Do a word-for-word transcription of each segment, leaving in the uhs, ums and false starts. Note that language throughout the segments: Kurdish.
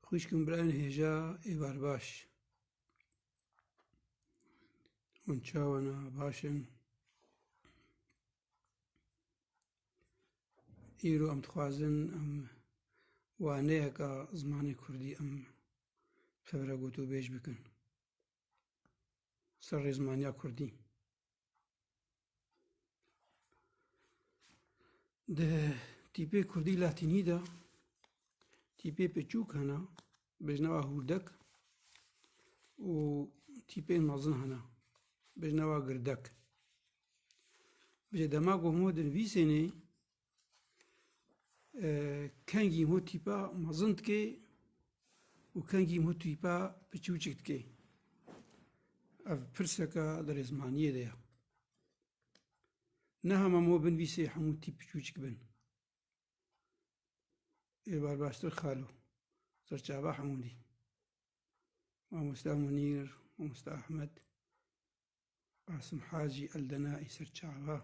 Xwişk û birayên hêja, êvar baş. Hûn çawa ne? Baş in? Îro em dixwazin em waneyeka zimanê kurdî em bi hev re gotûbêj bikin. Ser rêzmaniya kurdî. Di tîpê kurdî latînî de tîpê piçûk hene, bêjne wa hûrdek û tîpên mezin hene, bêjne wa girdek. Vêce dema ku hûn dinivîsênê, e, kengî hûn tîpa mezin dikê û kengî hûn tîpa piçûçik dikê. Ev pirseka di rêzmaniyê de ye. Ne hema mo binivîsê hemû tîp piçûçik bin. Êvar baştir xalo. Serçava hemû dî. Mamosta Munîr, Mamosta Ahmed, Qasim Hacî Eldenaî serçava.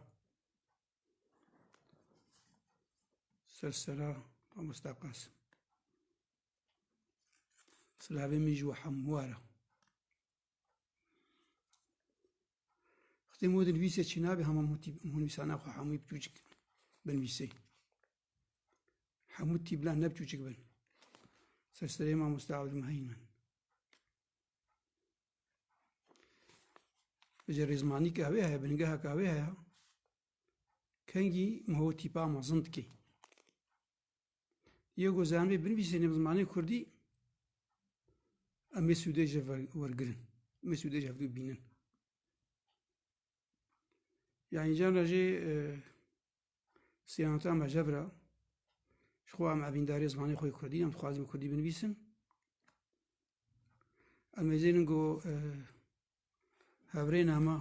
Sersera Mamosta Qasim. Silavê min ji we hemû re. Xitê mo dinivîse çi nabe hema hûn tîp-, hûn nivîsana xwe hemû piçûçik binivîsê. Hemû tîp bila ne piçûçik bin. Ser serê mamosta Abdulmuheymin. Vêce rêzmanî ke hewê heye, bingeheke hewê heye, kengî miho tîpa mezin dikê. Yê ku zanibê binivîsê nêm zimanê kurdî, em ê sûdê ji ve-, wergirin. Em ê sûdê ji hevdû bînin. Yani can re jê, e, siyaseta me ji hev re, ji xwe em evîndarê zimanê xwe yê kurdî, em dixwazin kurdî binivîsin. Em ê zênin ku, e, hevrêna me,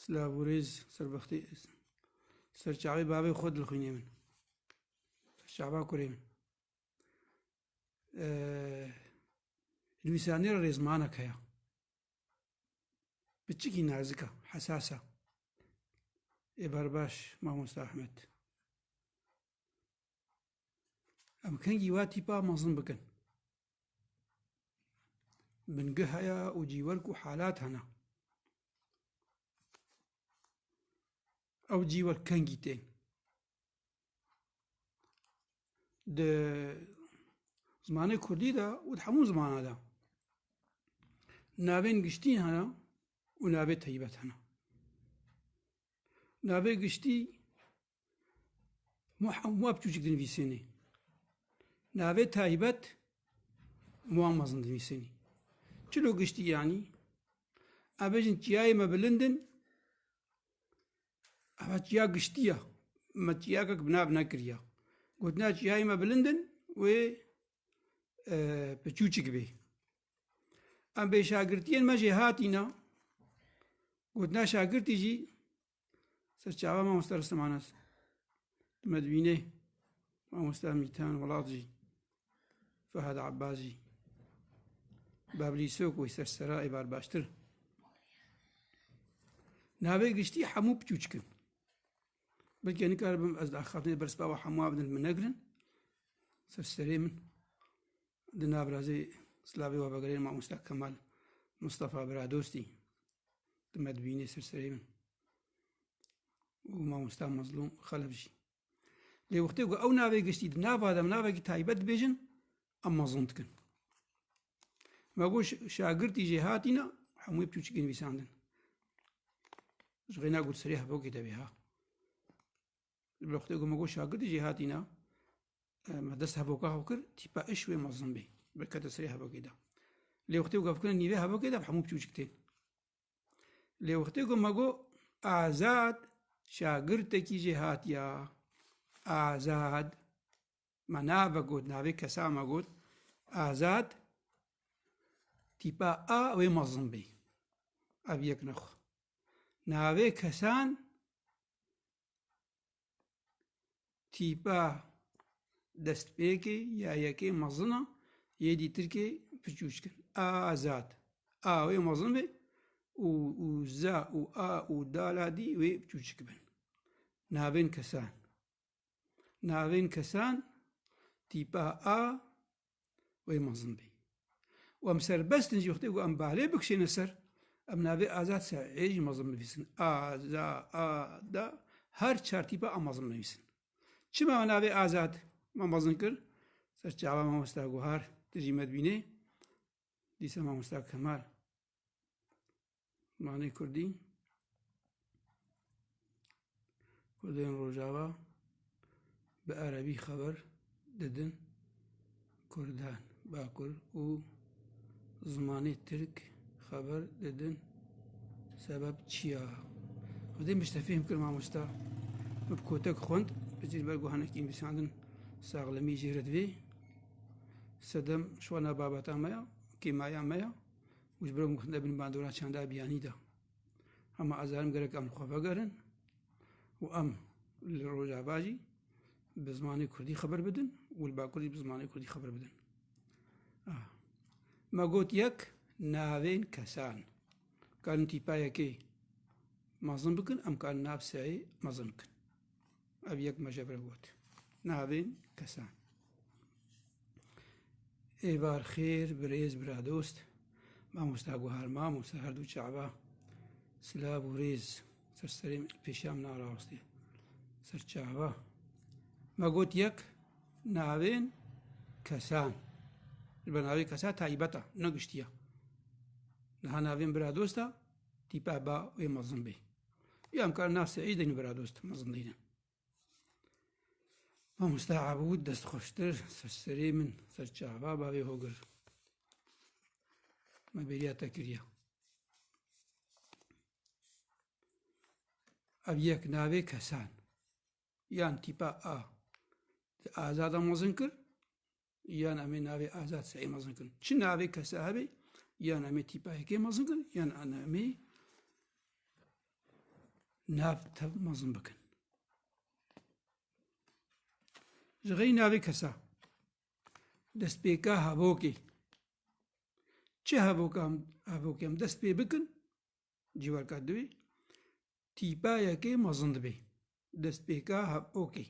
silav û rêz, serbextê, serçavê bavê xwe dilxwînê min. Serçava kurê min. E, nivîsanê re rêzmanek heye. Piçikî nazik e, hesas e. Êvar baş, mamosta Ahmed. Em kengî wa tîpa mezin bikin. Bingeh heye û cîwerk û halat hene. Ew cîwerk kengî tên. Di zimanê kurdî de û di hemû zimana de navên giştî hene û navê taybet hene. Navê giştî mo hemû piçûçik dinivîsênê. Navê taybet mo mezin dinivîsênê. Çilo giştî yanî? Em bêjin çiyayê me bilind in, eva çiya giştî ye. Me çiyakek bi nav nekiriye. Gotina çiyayê me bilind in, wê, e, piçûçik bê. Em bê şagirtiyên me jê hatîne. Gotina şagirtî jî serçava mamosta Ristemanas. Me dibînê mamosta Mîtan Welat jî. Fehad Abbas jî. Bablî Sok wê sersera êvar baştir. Navê giştî hemû piçûçik in. Belkî nikaribim ez axaftinê bersiva we hemû bidin min negirin. Ser serê min. Di nav razê silavê we vegerên mamosta Kemal Mustafa Biradostî. Di me dibînê ser serê min. Û mamosta Mezlûm Xelef jî. Lê wextê ku ew navê giştî di nava de em navekî taybet dibêjin, em mezin dikin. Me got ş-, şagirtî jê hatîne, hemûyê piçûçikê nivîsandin. Ji xêna got serê hevokê de bê ha. Lê wextê ku me got şagirtî jê hatîne, e, me dest hevoka xwe kir, tîpa iş wê mezin bê. Bikete serê hevokê de. Lê wextê ku ev kine nîvê hevokê de, hemû piçûçik tên. Lê wextê ku me got Azad, şagirtekî jê hatiya. Azad. Me nave got, navê kesa me got. Azad. Tîpa a wê mezin bê. Ev yek nexwe. Navê kesan tîpa destpêkê ya yekê mezin a, yê dîtirkê piçûçik in. Azad. A wê mezin be û, û za û a û dala dî wê piçûçik bin. Navên kesan. Navên kesan tîpa a wê mezin bê. Û em serbest in jî wextê ku em balê bikişêne ser, em navê Azad Seîd jî mezin bivîsin. A, za, a, da, her çar tîpa em mezin bivîsin. Çima navê Azad me mezin kir? Ser çava mamosta Guhar, tu jî me dibînê. Dîsa mamosta Kemal. Zimanê Kurdî. Kurdên Rojava bi Erebî xeber didin Kurdan Bakur û zimanê Tirk xeber didin. Sebeb çi ya? Xwedê min ji te fêhm kir mamosta. Min bi kotek xwend, bi cî ber guhanekî nivîsandin saxlemî jê re divê. Sedem ji xwe na babeta me ya, kêmaya me ya. Û ji ber min gotine bin bandora çanda biyanî de. Hema ez zanim gerek em li xwe vegerin û em li Rojava jî bi zimanê Kurdî xeber bidin û li Bakur jî bi zimanê Kurdî xeber bidin. Ah. Me got yek navên kesan. Karin tîpa yekê mezin bikin, em karin nav seyê mezin bikin. Ev yek me ji vir got. Navên kesan. Êvar xêr, birêz, biradost. Mamosta Guhar, mamosta her du çava. Silav û rêz. Ser serê min, pêşiya min a rawestê. Ser çava. Me got yek navên kesan. Ji ber navê kesa taybet e, ne giştî ye. Niha navên biradosta, tîpa ba wê mezin bê. Ya em karin nav Seîd deynin biradost, mezin deynin. Mamosta Ebûd, dest xweştir, ser serê min, ser çava bavê hogir. Me bêriya te kiriye. Ev yek navê kesan. Yan tîpa A di Azada mezin kir, yan em ê navê Azad Seîd mezin kirin. Çi navê kesa hebe, yan em ê tîpa yekê mezin kirin, yan em ê nav tev mezin bikin. Ji xeyr navê kesa. Destpêka hevokê. Çi hevoka em, hevokê em dest pê bikin? Cîwarka duwê. Tîpa yekê mezin dibe. Destpêka hevokê.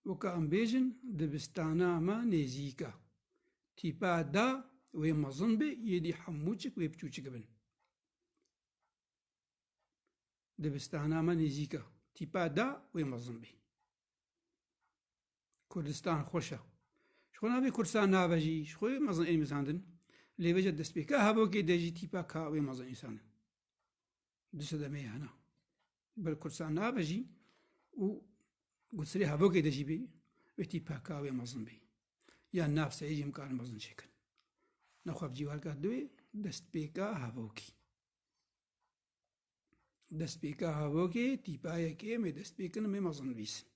Weka em bêjin, dibistana me nêzîk e. Tîpa da wê mezin be, yê dî hemûçik wê biçûçik bin. Dibistana me nêzîk e. Tîpa da wê mezin bê. Kurdistan xweş e. Ji xwe navê Kurdistan nabe jî, ji xwe mezin ên nivîsandin. Lê vêca destpêka hevokê de jî tîpa ka wê mezin nivîsandin. Du sedemê hene. Ber Kurdistan nabe jî û gotsirê hevokê de jî bê, wê tîpa ka wê mezin bê. Ya nav seyê jî em karin mezin çêkin. Nexwe bi cîwarka duwê destpêka hevokê. Destpêka hevokê, tîpa yekê em ê dest pê kin, em ê mezin nivîsin.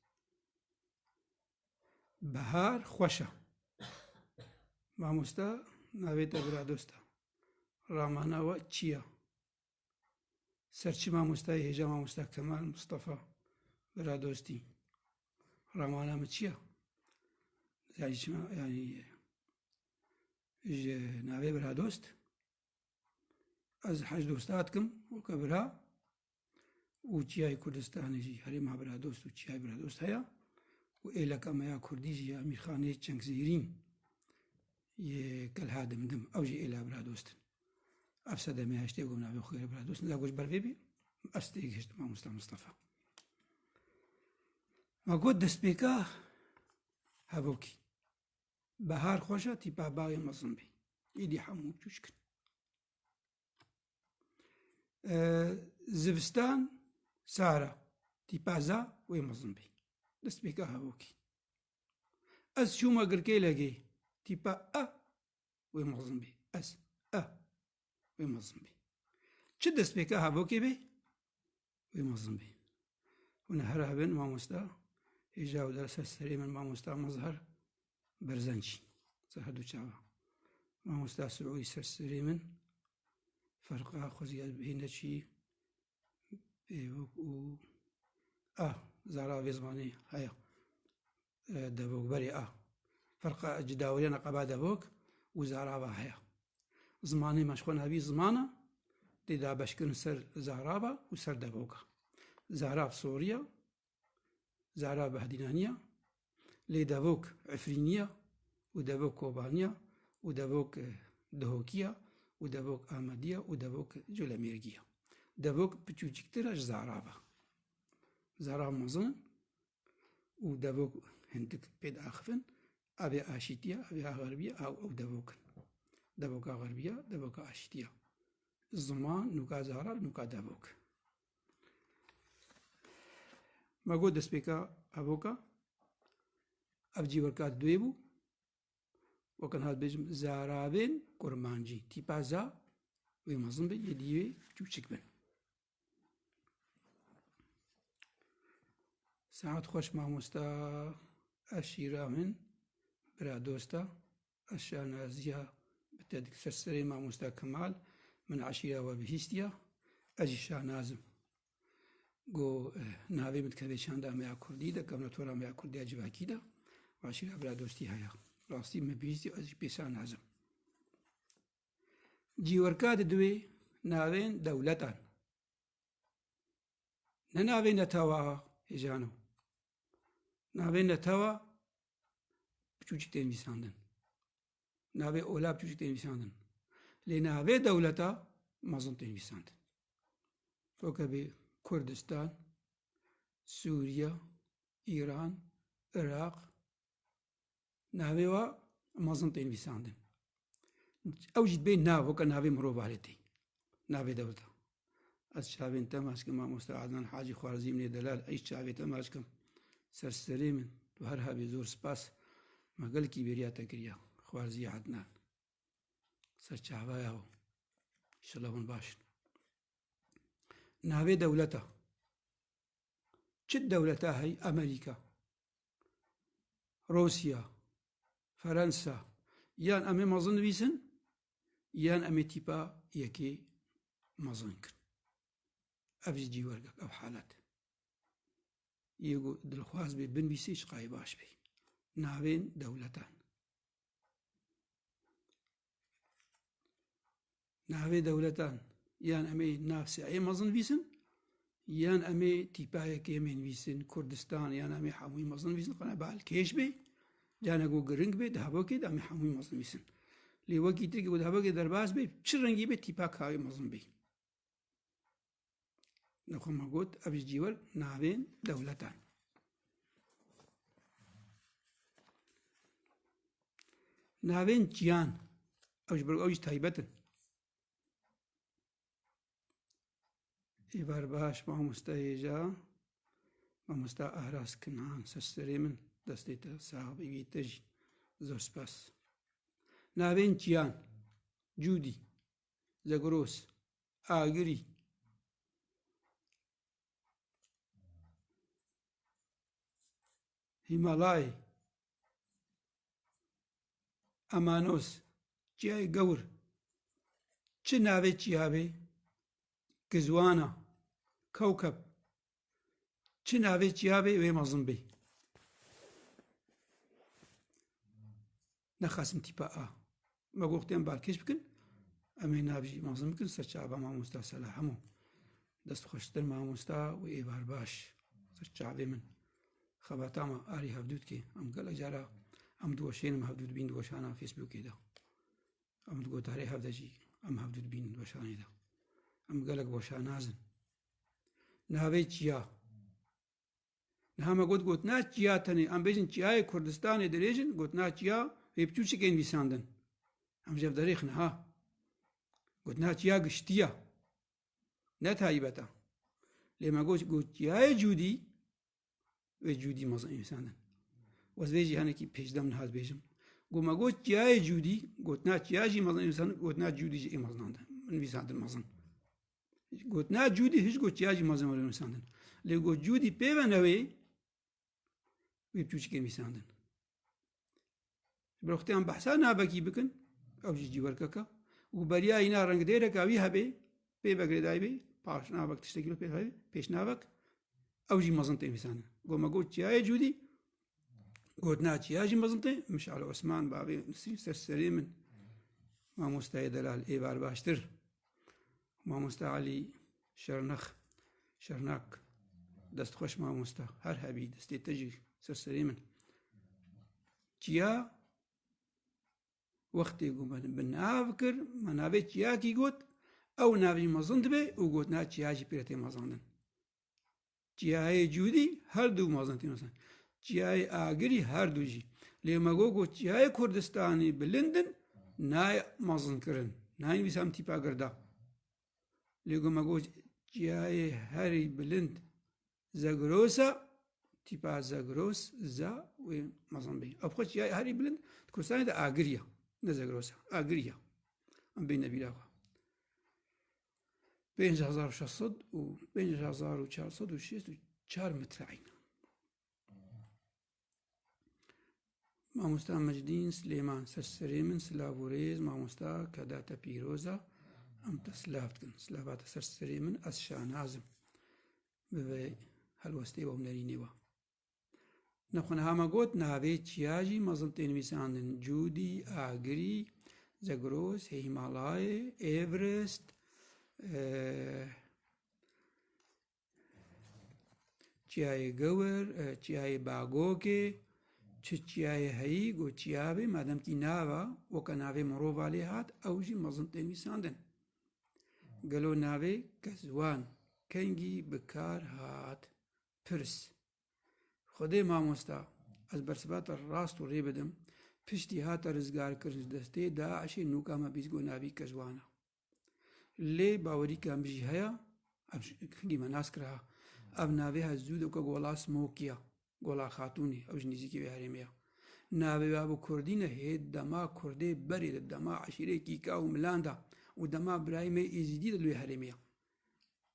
Bihar xweş e. Mamosta, navê te biradost e. Ramana we çi ye? Ser çi mamostayê hêja mamosta Kemal Mustafa biradostî? Ramana min çi ye? Yanî çima, yanî ji navê biradost? Ez hej dosta dikim weke bira û çiyayê Kurdistanê jî herêma biradost û çiyayê biradost heye û êleka me ya Kurdî jî ya Mîrxanê Çengzêrîn yê Kelha Dimdim, ew jî êla biradost in. Ev sedemê heştê ku navê xwe biradost in, ez ji ber vê bî, ez têgihiştim mamosta Mistefa. Me got destpêka hevokî. Behar xweş e, tîpa bawê mezin bê. Êdî hemû çûçk in. E, zivistan sar e, tîpa za wê mezin bê. Destpêka hevokî. Ez çûme girkêlegê, tîpa e wê mezin bê. Ez, e. Wê mezin bê. Çi destpêka hevokê bê, wê mezin bê. Hûn her hebin mamosta hêja û der ser serê min mamosta Mezher Berzençî. Ser her du çava. Mamosta Siûdî ser serê min ferqa xwezî ez bihêne çî pêvok û a zara vê zimanê heye. E, devok berê a. Ferqa cudaweriya neqeba devok û zarava heye. Zimanê me ji xwe navî ziman e, tê dabeşkirin ser zarava û ser devoka. Zarav sorî ye, zarav behdînanî ye, lê devok efrînî ye û devok kobanî ye. û devok, e, Dihokî ya û devok Amedî ya û devok Colemêrgî ya. Devok piçûçiktir e ji Zarav e. Zarav mezin in û devok hindik pê diaxivin. Ev ê aşîtî ya, ev ê xerbî ya, ew, ew devok in. Devoka xerbî ya, devoka aşîtî ya. Ziman, nûka Zarav, nûka devok. Me got destpêka evoka, ev cîwerka di duê bû. Weke niha dibêjim, zaravên kurmancî. Tîpa za wê mezin be, yê dî wê çûçik bin. Saet xweş mamosta, ez şîra min, bira dosta, ez şanaziya bi te dikim. Ser serê mamosta Kemal, min eşîra we bihîstiya, ez jî şanaz im. Got, eh, navê min dikeve çanda me ya kurdî de, kevne tora me ya kurdî ya civakî de, û eşîra bira dostî heye. Rastî min bihîstiya, ez jî pê şanaz im. Cîwerka di duê navên dewletan. Ne navê netewa hêjano. Navê netewa piçûçik tên nivîsandin. Navê ola piçûçik tên nivîsandin. Lê navê dewleta mezin tên nivîsandin. Weke bê Kurdistan, Sûriye, Îran, Iraq, navê wa mezin tên nivîsandin. Ew jî dibê nav, weke navê mirovarê tê. Navê dewleta. Ez çavên te maç kim, mamosta Adnan Hacî Xwarzîmnê delal, ez çavê te maç kim. Ser serê min, tu her hebî zor spas. Me gelkî bêriya te kiriya. Xwarzî Adnan. Ser çavaya ho. Şila hûn baş in. Navê dewleta. Çi dewleta hey? Amerîka, Rûsya, Ferensa, yan em ê mezin nivîsin, yan em ê tîpa yekê mezin kin. Ev jî cîwergek, ev halet. Yê ku dilxwaz bê binivîsê, çiqayê baş bê. Navên dewletan. Navê dewletan, yan em ê nav seyê mezin nivîsin, yan em ê tîpa yekê em ê nivîsin, Kurdistan, yan em ê hemûyî mezin nivîsin, qana balkêş bê, canek ku giring bê, di hevokê de em ê hemûyî mezin nivîsin. Lê wekî tirkî ku di hevokê derbas bê, çi rengî bê, tîpa kawê mezin bê. Nexwe me got, ev ji cîwer navên dewletan. Navên çiyan, ew ji ber ew jî taybet in. Êvar baş, mamosta hêja, mamosta Aras Kinan, ser serê min, destê te sax be, wî te jî zor spas. Navên çiyan, Cûdî, Zegros, Agirî, Hîmalayê, Amanos, çiyayê gewr, çi navê çiya bê, Gizwana, Kewkeb, çi navê çiya bê wê mezin bê. Nexasim tîpa a. Me got, em balkêş bikin, em ê nav jî mezin bikin, ser çava mamosta Sela hemû. Dest xweştir mamosta û êvar baş. Ser çavê min. Xebata me arî hevdû dike. Em gelek cara em diweşênin, em hevdû dibîn di weşana Facebookê de. Em di gotarê hev de jî em hevdû dibînin di weşanê de. Em gelek weşanaz in. Navê çiya. Niha me got, gotina çiya tenê, em bêjin çiyayê Kurdistanê dirêj in, gotina çiya wê piçûçikê nivîsandin. Em ji hev derêxin ha. Gotina çiya giştî ya. Ne taybet e. Lê me got, got çiyayê Cûdî, wê Cûdî mezin nivîsandin. Ez vê jî hinekî pêşdem niha dibêjim. Got, me got çiyayê Cûdî, gotina çiya jî mezin nivîsandin, gotina Cûdî jî ê mezinandin, nivîsandin mezin. Gotina Cûdî hiç got çiya jî mezin were nivîsandin. Lê got Cûdî pê ve newê wê piçûçikê nivîsandin. Ji ber wextê em behsa navekî bikin, ew jî cîwerkek e. Û beriya îna rengdêreka wî hebe, pê ve girêdayî bê, paşnavek tiştekî pê hebe, pêşnavek, ew jî mezin tê nivîsandin. Got me got çiyayê Cûdî, gotina çiya jî mezin tê, Mişal Osman, bavê Nisrîn ser serê min. Mamostayê delal êvar baştir. Mamosta Elî Şernax, Şernak, dest xweş mamosta, her hebî, destê te jî ser serê min. Çiya Wextê ku me bi nav kir, me navê çiyakî got, ew nav jî mezin dibe û gotina çiya jî pê re tê mezandin. Çiyayê Cûdî her du mezin tê mezin. Çiyayê Agirî her du jî. Lê me got ku çiyayê Kurdistanê bilind in, nayê mezin kirin. Nayên vîsan tîpa girda. Lê ku me got çiyayê herî bilind Zagrosa, tîpa Zagros, za wê mezin bê. Ev xwe çiyayê herî bilind di Kurdistanê de Agirî ye. Ne Zagrosa, Agirî ye. Em bêne bîra xwe. Pênc hezar û şeş sed û pênc hezar û çar sed û şêst û çar metre eyne. Mamosta Mecdîn Silêman, ser serê min silav û rêz, mamosta keda te pîroz e, em te silav dikin. Silava te ser serê min, ez şanaz im bi vê helwestê we û nerînê we. Nexwe niha me got, navê çiya jî mezin tê nivîsandin, Cûdî, Agirî, Zagros, Hîmalayê, Everest, e, Çiyayê Gewir, e, Çiyayê Bagokê, çi çiyayê heyî, got çiya bê, mademkî nava, weke navê mirovalê hat, ew jî mezin tê nivîsandin. Gelo navê Kezwan kengî bi kar hat? Pirs. Xwedê mamosta, ez bersiva te rast û rê bidim, piştî hate rizgarkirin ji destê DAIŞê, nûka me bîst got navî Kezwan e. Lê bawerîka min jî heye, ev ji, hingî me nas kir ha. Ev navê he zû de weke gola Smokî ya, gola Xatûnê, ew ji nêzîkî wê herêmê ya. Navê wa bi kurdî ne, hê dema kurdê berê de, dema eşîrê Kîka û Milan de û dema birayê me Êzîdî de li wê herêmê ya.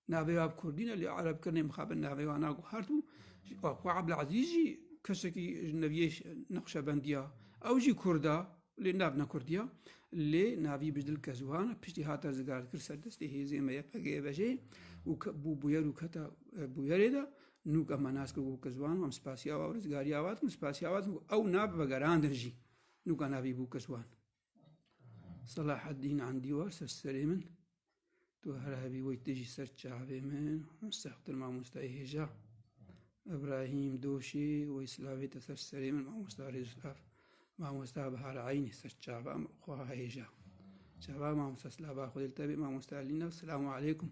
Navê wa bi kurdî ne, lê erebkirinê mixabin navê wana guhert bû. Xwe Ebdulezîz jî kesekî ji neviyê Neqşebendiya. Ew jî kurd e, lê nav ne kurdî ye. Lê navî Bicdil Kezwan e, piştî hate rizgar kir ser destê hêzê me Y P G ve jê û ke-, bû bûyer û kete, e, bûyerê de. Nûk em nas kir ku Kezwan, em spasiya wa û rizgariya wa dikin, spasiya wa dikin ku ew nav vegerandin jî. Nûka navî bû Kezwan. Selahaddîn Endîwar, ser serê min. Tu her hebî wey tijî ser çavê min, sextir mamostayê hêja. Îbrahîm Doşê, wey silavê te ser serê min, mamosta Rêzulav. Mamosta Bihar Eynî, ser çava xwe hêja. Çava mamosta, silava Xwedê li te bê, mamosta Lîna, selamu aleykum.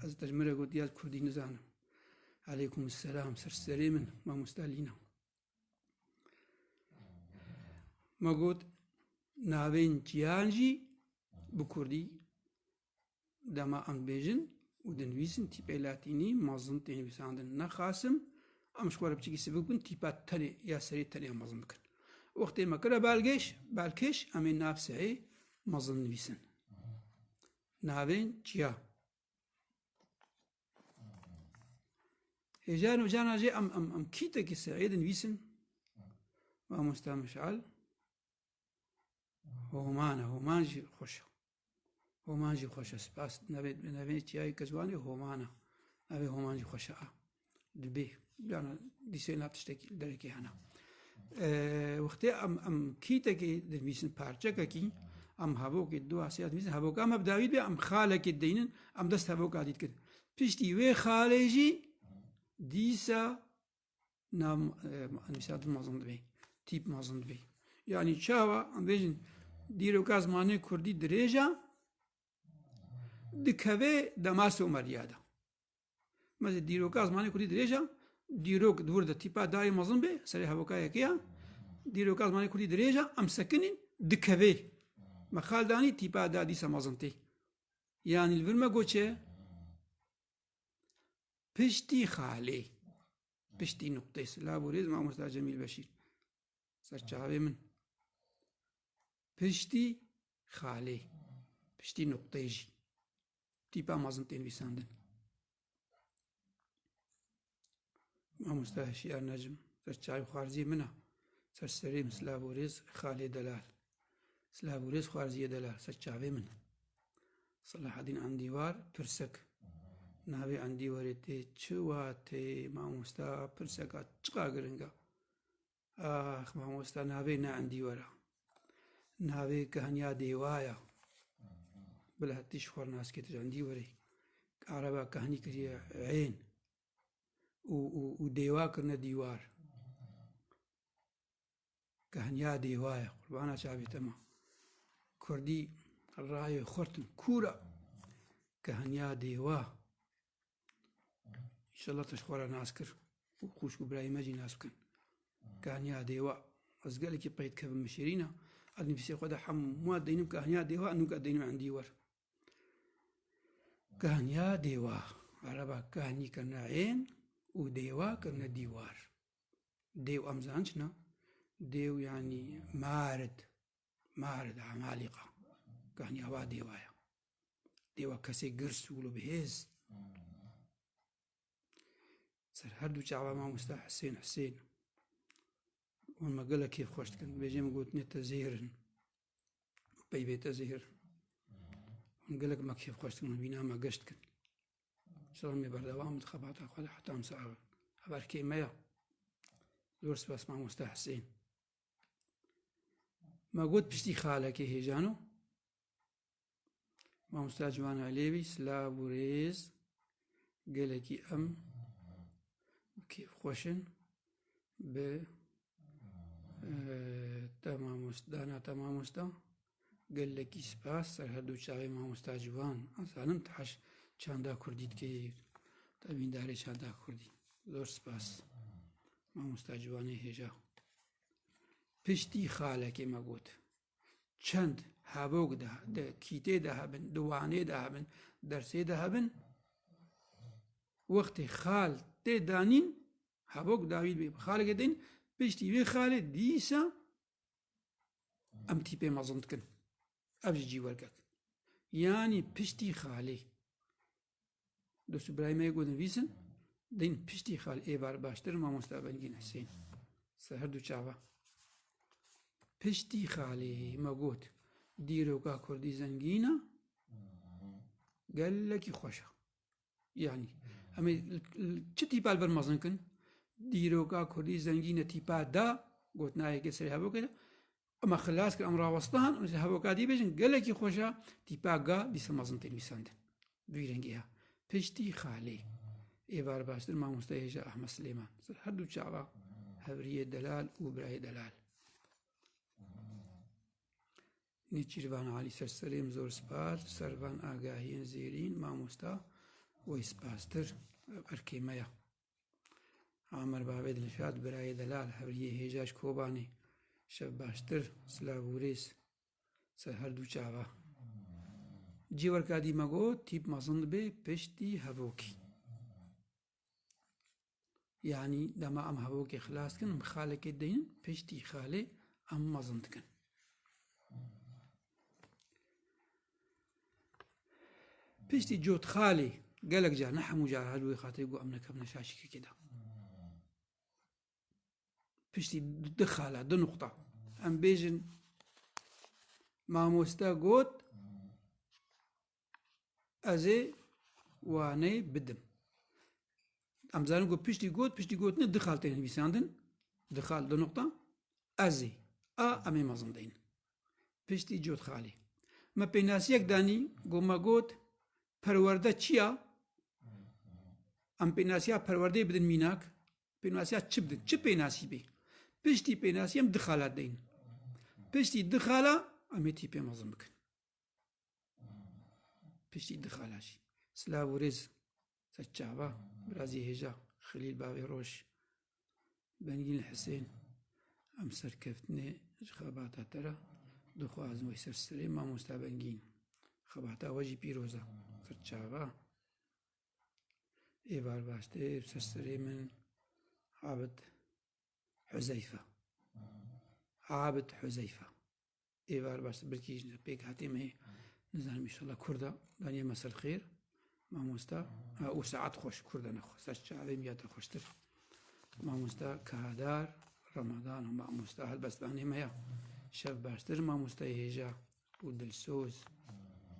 Ez te ji min re gotiya, ez kurdî nizanim. Aleykum selam, ser serê min, mamosta Lîna. Me got, navên çiyan jî bi kurdî dema em dibêjin û dinivîsin, tîpê latînî mezin tê nivîsandin. Nexasim em ji xwe re piçekî sivik bin, tîpa tenê ya serê tenê em mezin bikin. Wextê me kire belgêş, belkêş, em ê nav sehê mezin nivîsin. Navên çiya. Hêja nûcana jê em, em, em kîtekî sehê dinivîsin. Mamosta Mişal. Homan e, Homan jî xweş e. Homan jî xweş e, spas. Navê, navê çiyayê Kezwanê Homan e. Navê Homan jî xweş e. Dibê. Yana dîsê nav tiştekî derekê hene. Ee, wextê em, em kîtekê dinivîsin, parçekekî, em hevokê du asê ya dinivîsin, hevoka me bi dawî dibe, em xalekê dideynin, em dest hevoka dî dikin. Piştî wê xalê jî dîsa nav, e, nivîsandin mezin dibe, tîp mezin dibe. Yanî çawa, em bêjin, dîroka zimanê kurdî dirêj e, dikeve dema Someriya de. Mesela dîroka zimanê kurdî dirêj e, dîrok di wir de tîpa dayê mezin be, serê hevoka yekê ya, dîroka zimanê kurdî dirêj e, em sekinîn, dikeve. Me xal danî, tîpa da dîsa mezin tê. Yanî li vir me got çi? Piştî xalê. Piştî nuqtê. Silav û rêz mamosta Cemîl Beşîr. Ser çavê min. Piştî xalê. Piştî nuqtê jî. Tîpa mezin tê nivîsandin. Mamosta Hişyar Necim. Ser çavê xwarziyê min e. Ser serê min silav û rêz xalê delal. Silav û rêz xwarziyê delal. Ser çavê min. Selahedîn Endîwar, pirsek. Navê Endîwarê tê çi watê, mamosta, pirseka çiqa giring e. Ax, mamosta, navê ne Endîwar e. Navê kehniya dêwa ye. Bila tî ji xwe re nas kê, tu ji Endîwarê. Ereba kehnî kiriye ên. Û, û, û dêwa kirine dîwar. Kehniya dêwa ye, qurbana çavê te ma. Kurdî rayê xurt in, kûr e. Kehaniya dêwa. Înşallah te ji xwe re nas kir û xwişk û birayê me jî nas bikin. Kehaniya dêwa. Ez gelekî pey dikevim min şêrîn e. Ez nivîsê xwe de hemû deynim kehaniya dêwa, nûka deynim endî wer. Kehaniya dêwa. Ereba kehnî kirine ên û dêwa kirine dîwar. Dêw em zanin çi ne? Dêw yanî marid. Marid, emalîqa. Kehaniya wa dêwa ye. Dêwa kesê girs û wilo bihêz. Ser her du çava mamosta Hisên, Hisên. Hûn me gelek kêf xweş dikin. Bêjê min gotinê te zêr in. Û peyvê te zêr in. Hûn gelek me kêf xweş dikin. Hûn bîna me geş dikin. Şermê berdewam bi xebata xwe de heta em sax bin. Ev erkê me ya. Zor spas mamosta Hisên. Me got piştî xalekê hêjano. Mamosta Ciwan Elêvî, silav û rêz. Gelekî em kêfxweş in bi, e, te mamost-, dana te mamosta. Gelekî spas ser her du çavê mamosta Ciwan. Ez zanim tu heş çanda kurdî dikî, te bîndarê çanda kurdî. Zor spas. Mamosta Ciwanê hêja. Piştî xalekê me got. Çend hevok de, di kîtê de hebin, di wanê de hebin, dersê de hebin, wextê xal tê danîn, hevok dawî dibê bi xalekê din, piştî vê xalê dîsa em tîpê mezin dikin. Ev jî cîwerkek. Yanî piştî xalê. Dost û birayê me yê ku dinivîsin, deyên piştî xal êvar baştir mamosta Bengîn Hisên. Ser her du çava. Piştî xalê me got, dîroka kurdî zengîn e, gelekî xweş e. Yanî, em ê li, li çi tîpa li vir mezin kin? Dîroka kurdî zengîn e tîpa da, gotina yekê serê hevokê de. Ema xilas kir, em rawestan, em ji hevoka dî bêjin, gelekî xweş e, tîpa ga dîsa mezin tê nivîsandin. Bi vî rengî ya. Piştî xalê. Êvar baştir mamoste hêja Ahmet Silêman. Ser her du çava hevriyê delal û birayê delal. Nêçîrvan Alî ser serê min zor spas, ser van agahiyên zêrîn, mamosta wey spastir, ev erkê me ya. Amer Bavê Dilşad, birayê delal, hevriyê hêja ji Kobanê. Şev baştir, silav û rêz ser her du çava. Cîwerka dî me got, tîp mezin dibe piştî hevokî. Yanî dema em hevokê xilas dikin, em xalekê deynin, piştî xalê em mezin dikin. Piştî cotxalê, gelek car, ne hemû car, her wê xatirê ku em nekevine şaşîkekê de. Piştî du xala, du nuqta. Em bêjin, mamoste got, ez ê waneyê bidim. Em zanin ku piştî got, piştî gotinê du xal tên nivîsandin. Du xal, du nuqta. Ez ê. A, em ê mezin deyin. Piştî cotxalê. Me pênasiyek danî, ku me got, perwerde çi ya? Em pênasiya perwerdeyê bidin mînak. Pênasiya çi bidin? Çi pênasî bê? Piştî pênasiyê em du xala deyin. Piştî du xala em ê tîpê mezin bikin. Piştî du xala jî. Silav û rêz ser çava, birazî hêja, Xelîl Bavê Roj, Bengîn Hisên, em serkeftinê ji xebata te re dixwazin wey ser serê mamosta Bengîn. Xebata we jî pîroz e. Ser çava. Êvar baştir, ser serê min Abid Huzeyfe. Abid Huzeyfe. Êvar baştir, belkî ji pêk hatê me, nizanim, înşallah Kurda, daniye me ser xêr. Mamosta, ha, û saet xweş, Kurda nexwe, ser çavê min ya te xweştir. Mamosta Kahadar, Ramadan, mamosta helbestanê me ya. Şev baştir, mamosta hêja û dilsoz.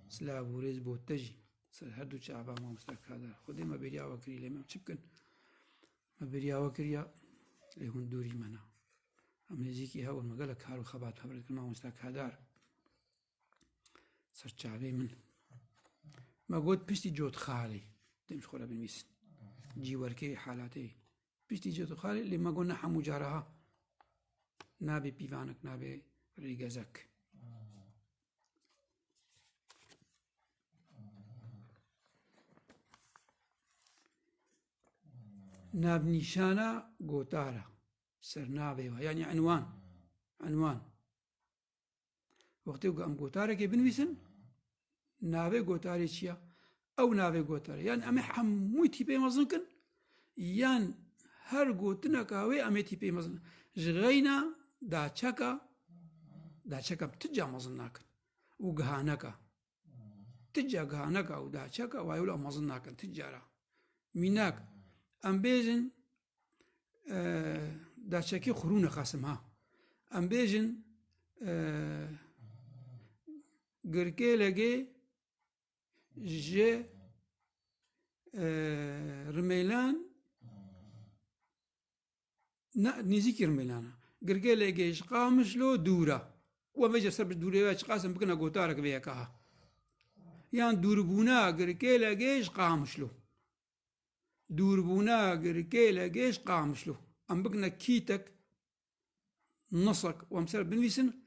Silav û rêz bo te jî. Ser her du çava mamosta Kahadar. Xwedê me bêriya we kirî, lê me çi bikin? Me bêriya we kiriya, lê hûn dûrî me ne. Em nêzîkî hev in, me gelek kar û xebat hev re dikin, mamosta Kadar. Ser çavê min. Me got piştî cotxalê. Dem ji xwe re binivîsin. Cîwerkê, halatê. Piştî cotxalê, lê me got ne hemû cara ha. Nabê pîvanek, nabê rêgezek. Navnîşana gotara. Sernavê we. Yanî enwan. Enwan. Wextê ku em gotarekê binivîsin, navê gotarê çi ya? Ew navê gotarê. Yan em ê hemû tîpê mezin kin, yan her gotineka wê em ê tîpê mezin. Ji xeyna daçeka, daçeka tu ca mezin nakin. Û gihaneka. Tu ca gihaneka û daçeka, wayê wila mezin nakin, tu cara. Mînak, em bêjin, e, daçekî xurûne qasim ha. Em bêjin, e, girkêlegê ji, e, Rimêlan, ne, nêzîkî Rimêlan e. Girkêlegê ji Qamişlo dûr e. Û em vêca ser bi dûrê ve çiqas em bikine gotarek vê yeka ha. Yan dûrbûna girkêlegê ji Qamişlo. Dûrbûna girkêlegê ji Qamişlo. Em bikine kîtek, nisek, û em ser binivîsin,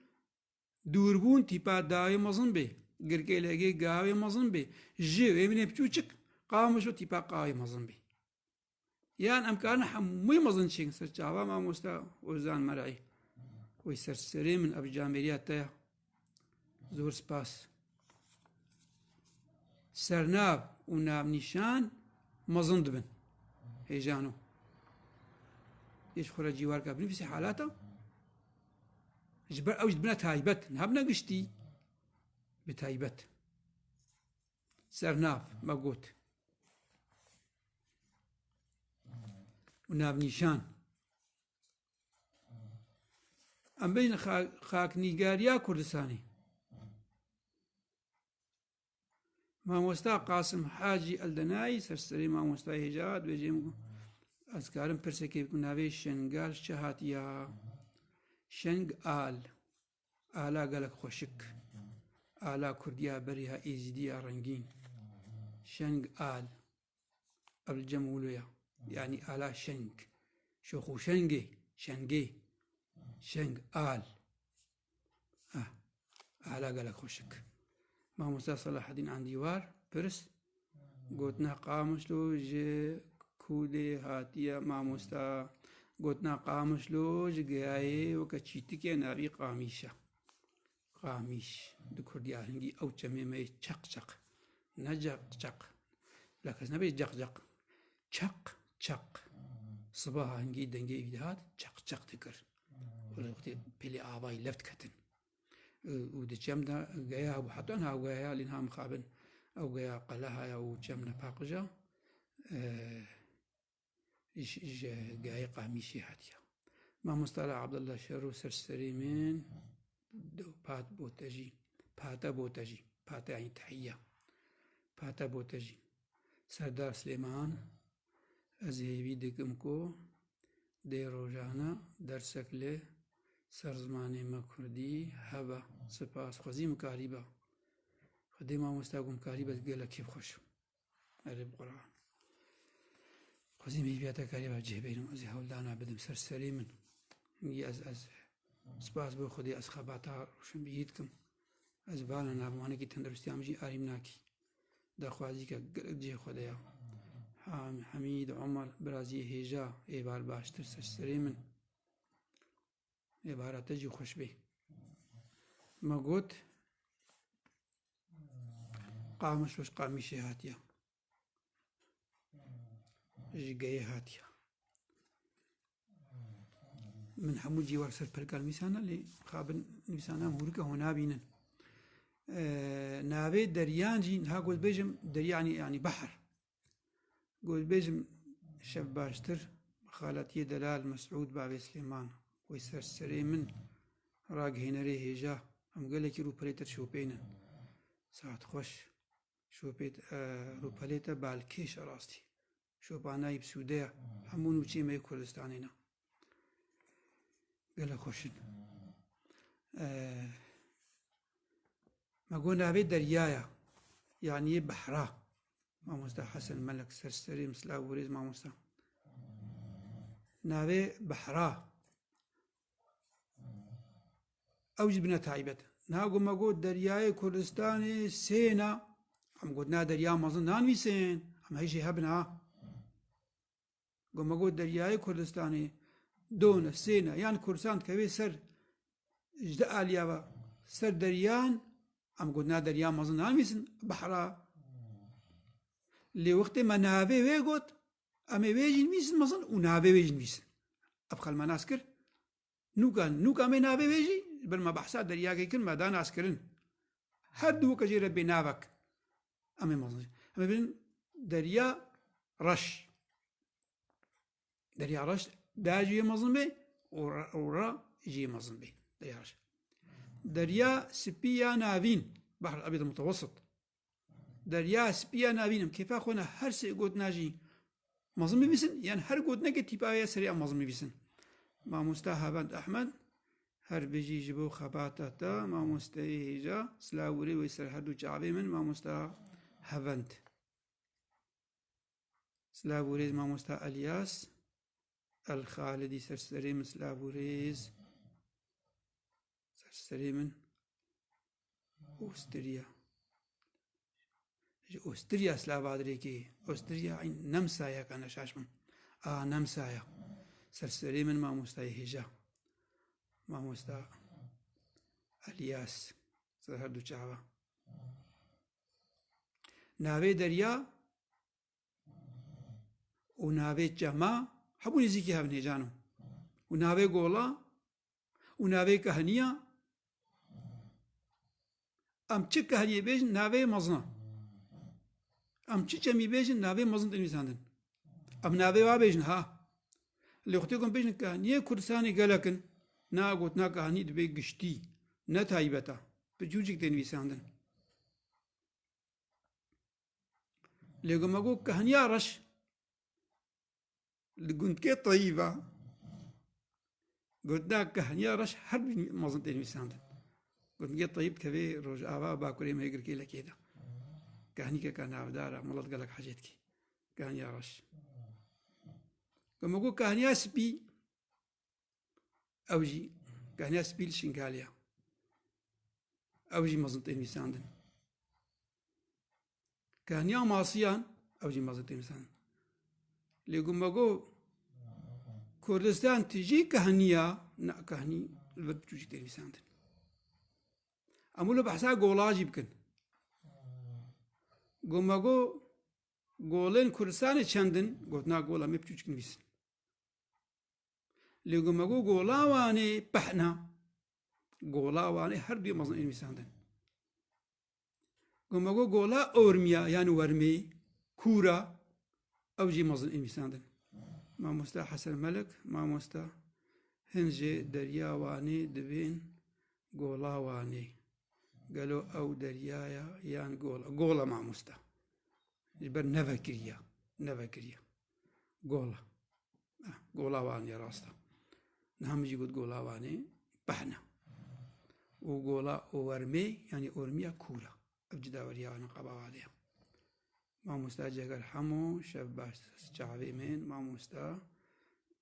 dûrbûn tîpa dawê mezin bê, girkêlegê gawê mezin bê, ji wê binê piçûçik, Qamişlo tîpa qawê mezin bê. Yan em karin hemûyê mezin çêkin ser çava mamosta Ozan Merayî. Wê ser serê min ev camêriya te ya. Zor spas. Sernav û navnîşan mezin dibin. Hêjano. Yê ji xwe re cîwarka binivîsî halata. Ji ber ew jî dibine taybet. Niha bine giştî. Bi taybet. Sernav, me got. Û navnîşan. Em bêjin xa-, xaknîgariya Kurdistanê. Mamosta Qasim Hacî Eldenayî, serserê mamostayê hêja, dibêje min ku ez karim pirsekê bikim, navê Şengal ji çi hatiya? Şeng al. Ala gelek xweşik. Ala kurdiya berê ya êzîdî ya rengîn. Şeng al. Ev li cem wilo ya. Yanî ala şeng. Şox û şengê. Şengê. Şeng al. Ah. Ala gelek xweşik. Mamosta Selahedîn Endîwar, pirs. Gotina Qamişlo ji ku lê hatiye mamosta? Gotina Qamişlo ji geyayê weke çîtikê navî qamîş e. Qamîş. Di kurdî ahengî ew çemê me yê çeq çeq. Ne ceq ceq. La kes nebê ceq ceq. Çeq çeq. Sibaha hingî dengê wî dihat, çeq çeq dikir. Wele wextê pêlê avayî left ketin. Û di çem de geya bû, heta niha geya, lê niha mixabin ew geya qeleha ya û çem nepaqij e, e, ji, ji geyayê qamîşê hatiye. Mamosta Ala Abdullah Şero, ser serê min, pat bo te jî, pate bo te jî, pate yanî tehiya, pate bo te jî. Serdar Silêman, ez hêvî dikim ku dê rojane dersek li ser zimanê me kurdî hebe. Spas. Xwezî min karîba. Xwedê mamosta ku min karîba, gelek kêfxweş im. Erê bi Quran. Xwezî min hêviya te karîba cih bênim. Ez ê hewldana bidim ser serê min. Hingî ez, ez spas bo Xwedê, ez xebata roşnbîrî dikim. Ez vana navmanekî tenduristiya min jî arîm nakî. Daxwazî ke gelek cihê xwe de ya. Ham-, Hemîd Omer, birazî hêja, êvar baştir ser serê min. Êvara te jî xweş bê. Me got, Qamişlo ji qamîşê hatiye. Ji geyê hatiye. Min hemû cîwar ser pelka nivîsana, lê xabin nivîsana em hûrike hûn nabînin. Ee, navê deriyan jî niha ku ez bêjim derya, yanî, yanî behr. Ku ez bêjim şev baştir, xaletiyê delal Mesûd bavê Silêman, wê ser serê min ragihênerê hêja, em gelekî rûpelê te şopênin. Saet xweş. Şopê te, e, rûpelê te balkêş e rastî. Şopa nayî bi sûde ye. Hemû nûçeyê me yê Kurdistanê ne. Gelek xweş in. E, me got navê derya ye. Yanî yê behra. Mamosta Hesen Melek, ser serê min, silav û rêz mamosta. Navê behra. Ew jî bine taybet. Niha ku me got deryayê Kurdistanê sêna, em got na derya mezin nanivîsên, em hejê hebin ha. Ku me got deryayê Kurdistanê do ne, sê ne, yan Kurdistan dikeve ser ji di aliya ve, ser deryan, em gotina derya mezin nanivîsin, behra. Lê wextê me navê wê got, em ê wê jî nivîsin mezin û navê wê jî nivîsin. Ev xel me nas kir. Nûka, nûka me navê wê jî, ji ber me behsa deryakê kir, me da naskirin. Her du weke jê re bê navek. Em ê mezin. Em ê bin derya reş. Derya reş da jî yê mezin bê û re, û re jî yê mezin bê. Derya reş. Derya spî ya navîn. Behr Ebîd Mutewessit. Derya spî ya navîn, em kêfa xwe ne her sê gotina jî mezin bivîsin, yan her gotineke tîpa wê ya serê em mezin bivîsin. Mamosta Havend Ehmed, her bijî ji bo xebata te, mamosteyê hêja, silav û rê wê ser her du çavê min, mamosta Havend. Silav û rêz mamosta Elyas El Xalidî, ser serê min silav û rêz. Ser serê min. Ostriya. Ji Ostriya silava dirêkê. Ostriya eyn Nemsaya ka neşaş min. A Nemsaya. Ser serê min mamostayê hêja. Mamosta Elyas. Ser her du çava. Navê derya û navê çema hebû nêzîkî hev in hêjano. Û navê gola û navê kehniya, em çi kehniyê bêjin, navê mezin e. Em çi çemî bêjin, navê mezin tê nivîsandin. Em navê wa bêjin ha. Lê xwetê ku em bêjin kehniyê Kurdistanê gelek in, na gotina kehnî dibe giştî, ne taybet e. Bi cûcik tê nivîsandin. Lê ku me got kehniya reş, li gundkê Teyîba, gotina kehniya reş her du mezin tê nivîsandin. Gundkê Teyîb dikeve Rojava, Bakurê me yê Girkê lekê de. Kehnîkeke navdar e, milet gelek hecê dike. Kehniya reş. Ku me got kehniya spî, Ew jî kehniya spî li Şingalê ya. Ew jî mezin tê nivîsandin. Kehniya masiyan, ew jî mezin tê nivîsandin. Lê ku me got Kurdistan tijî kehniya, na kehnî li vir piçûçik tê nivîsandin. Em wilo behsa gola jî bikin. Ku me got golên Kurdistanê çend in, gotina gola me piçûçik nivîsin. Lê ku me got gola Wanê pehna, gola Wanê her duyê mezin ê nivîsandin. Ku me got gola Ormiya, yanî Wermê, kûra, ew jî mezin ê nivîsandin. Mamosta Hesen Melik, mamosta, hin ji Derya Wanê dibên gola Wanê. Gelo ew derya ya yan gola? Gola mamosta. Ji ber nevekiriya, nevekiriya. Gola. Eh, gola Wanê rast e. Niha min jî got gola Wanê pehne. Û gola Wermê, yanî Ormiya kûr e. Ev cudaweriya wan qaba wadê ye. Mamosta Ceger Hemo, şev baş ser çavê min, mamosta.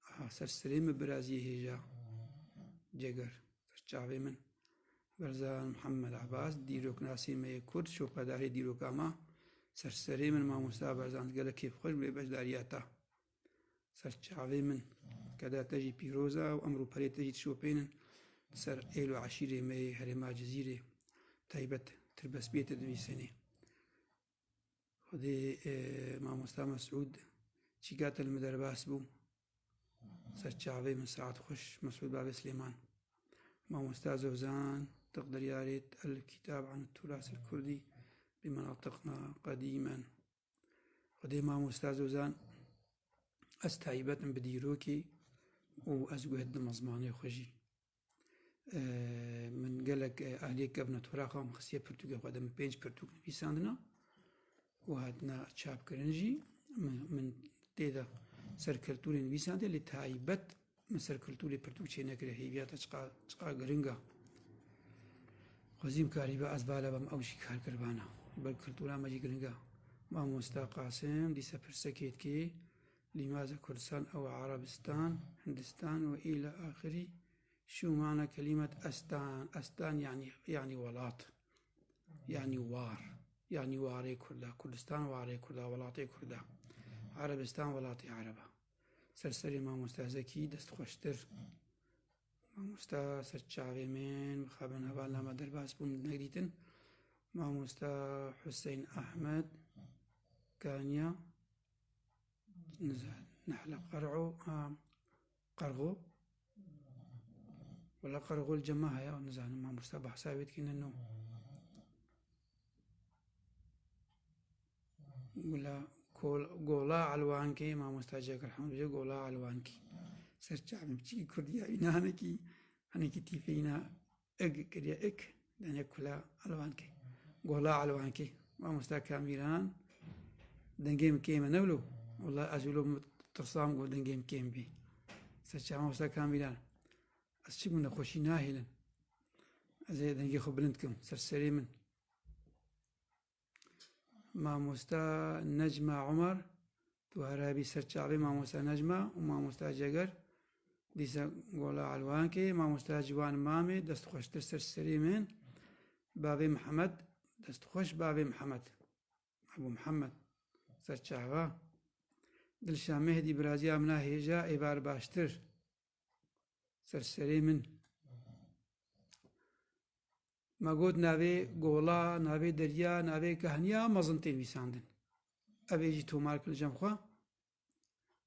Aha, ser serê min biraziyê hêja. Ceger, ser çavê min. Berzan Mihemed Ebas, dîroknasê me yê Kurd, şopedarê dîroka me, ser serê min mamosta Berzan, gelek kêfxweş bû lê beşdariya te. Ser çavê min, keda te jî pîroz e û emr û perê te jî dişopênin ser êl û eşîrê me yê herêma Cizîrê, taybet tirbespiyê te dinivîsênê. Xwedê, e, mamosta Mesûd çîka te li min derbas bû. Ser çavê min saet xweş, Mesûd Bavê Silêman. Mamosta Zozan, تقدر يا ريت الكتاب عن التراث الكردي بمناطقنا قديما. Xwedê mamosta Zozan, ez taybet im bi dîrokê û ez guhdidim zimanê xwe jî. E, min gelek, e, aliyê kevnetxwera xwe min xistiye pirtûkê xwe de, min pênc pirtûk nivîsandina û hatina çapkirin jî. Min, min tê de ser kulturê nivîsandiye, lê taybet min ser kulturê pirtûk çênekiriye. Hêviya te çiqa, çiqa giring e. Xwezî min karîba ez vala bim, ew jî kar kir vana. Ber kultura me jî giring e. Mamosta Qasim dîse pirsekê dikê, لماذا كردستان أو عربستان، هندستان وإلى آخره؟ شو معنى كلمة أستان؟ أستان يعني، يعني welat. Yani war. Yani warê Kurda. Kurdistan warê Kurda, welatê Kurda. Erebistan welatê Ereba. Ser serê mamosta Zekî dest xweştir. Mamosta ser çavê min, mixabin hevalna me derbas bûn, negdîtin. Mamosta Hussein Ahmed Kaniya, nizanim, Nehla Qer'o, a, Qerxo. Wela Qerxo li cem me heye, nizanim, mamosta behsa wê dike ne no. Gola, kol-, gola Elwankê, mamosta Ceger Hemd bêje gola Elwankê. Ser çavê min piçikî kurdiya wî ne hinekî, hinekî tîfê wî ne ik kiriye ik, dene kula Elwankê. Gola Elwankê. Mamosta Kamîran, dengê min kêm e ne wilo. Wela ez wilo tirsam ku dengê min kêm bî. Ser çavê mamosta Kamîran. Ez çi bû nexweşî nahêlin. Ez ê dengê xwe bilind kim. Ser serê min. Mamosta Necma Omer, tu herabî ser çavê mamosta Necma û mamosta Ceger, dîsa gola Elwankê, mamosta Ciwan Mamê, dest xweştir ser serê min. Bavê Mihemed, dest xweş bavê Mihemed. Ebû Mihemed, ser çava. Dilşa Mehdî biraziya min a hêja êvar baştir. Ser serê min. Me got navê gola, navê derya, navê kehniya mezin tên nivîsandin. Ev ê jî tomar kir li cem xwe.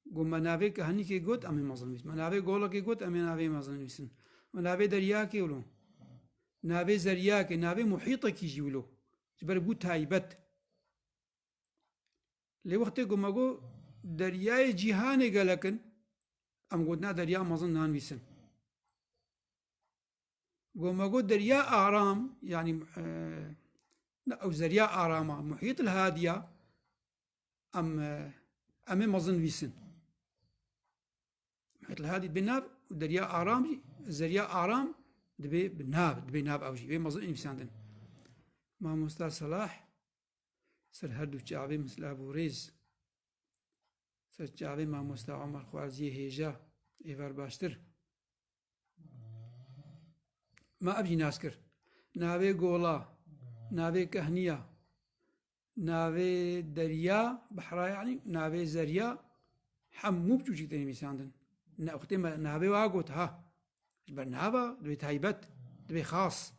Got me navê kehnîkê got em ê mezin nivîsin. Me navê golekê got em ê navê mezin nivîsin. Me navê deryakê wilo. Navê zeryakê, navê muhîtekî jî wilo. Ji ber bû taybet. Lê wextê ku me got deryayê cîhanê gelek in, em gotina derya mezin nanivîsin. Ku me got derya aram, yanî, e, ne, ew zerya arama, muhît il hadiya, em, e, em ê mezin nivîsin. Muhît il hadi bi nav û derya aram jî, zerya aram dibe bi nav, dibe nav ew jî. Wê mezin nivîsandin. Mamosta Selah, ser her du çavê min silav û rêz. Ser çavê mamosta Omer Xwarziyê hêja, êvar baştir. Me ev jî nas kir. Navê gola, navê kehniya, navê derya, behra yanî, navê zerya, hemû bi çûçik tê nivîsandin. Ne, wextê me navê wa got, ha. Ji ber nava, divê taybet, divê xas.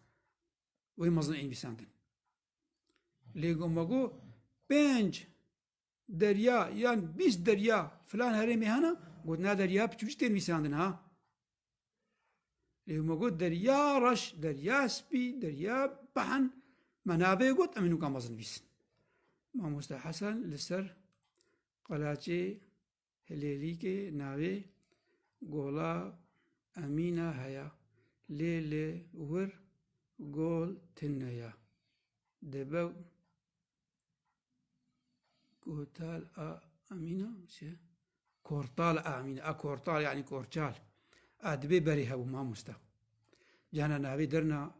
Wê mezin ê nivîsandin. Lê go me got, pênc derya yan bîst derya filan herêmê hene, gotina derya bi çûçik tê nivîsandin, ha. Lê me got derya reş, derya spî, derya behn, me navê got, em ê nûka mezin nivîsin. Mamoste Hesen li ser qelaçê Hilêlîkê navê gola Emîna heye, lê li wir gol tune ye. Dibe Kotal a Emîna, çi? Kortal a Emîna, a kortal yanî korçal. A dibê berê hebû mamosta. Cana navê derna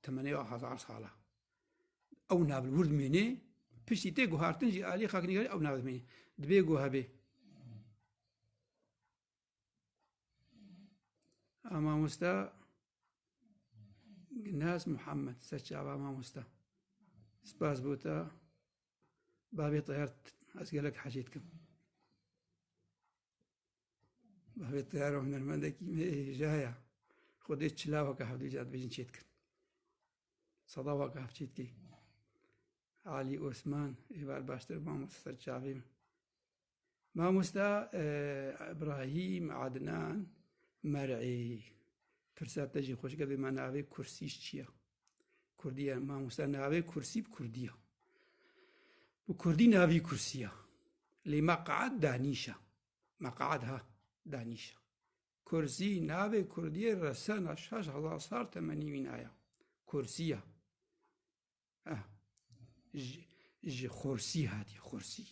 temenê wa hezar sala. Ew nav li wir dimêne, piştî tê guhartin jî alî xaknîgarî ew nav dimêne. Dibê ku hebê. A mamosta Ginaz Muhammed, ser çava mamosta. Spas bo te, bavê Teyar, ez gelek hecê dikim. Bavê Teyar hunermendekî me hêja ya. Xwedê çila weke hevdû ca dibêjin çê dikin. Seda weke hev çê dikê. Alî Osman, êvar baştir mamosta ser çavê min. Mamosta, e, Îbrahîm Adnan Mer'î. Pirsa te jî xweşik e, vê me navê kursî ji çi ye? Kurdî ye, mamosta, navê kursî bi kurdî ye. Bi kurdî navî kursî ye. Lê meq'ad danîş e. Meq'ad ha, danîş e. Kursî navê kurdî ye, resena şeş hezar sal temenî wî naya. Kursî ye. Eh, ji, ji xorsî hatiye, xorsî.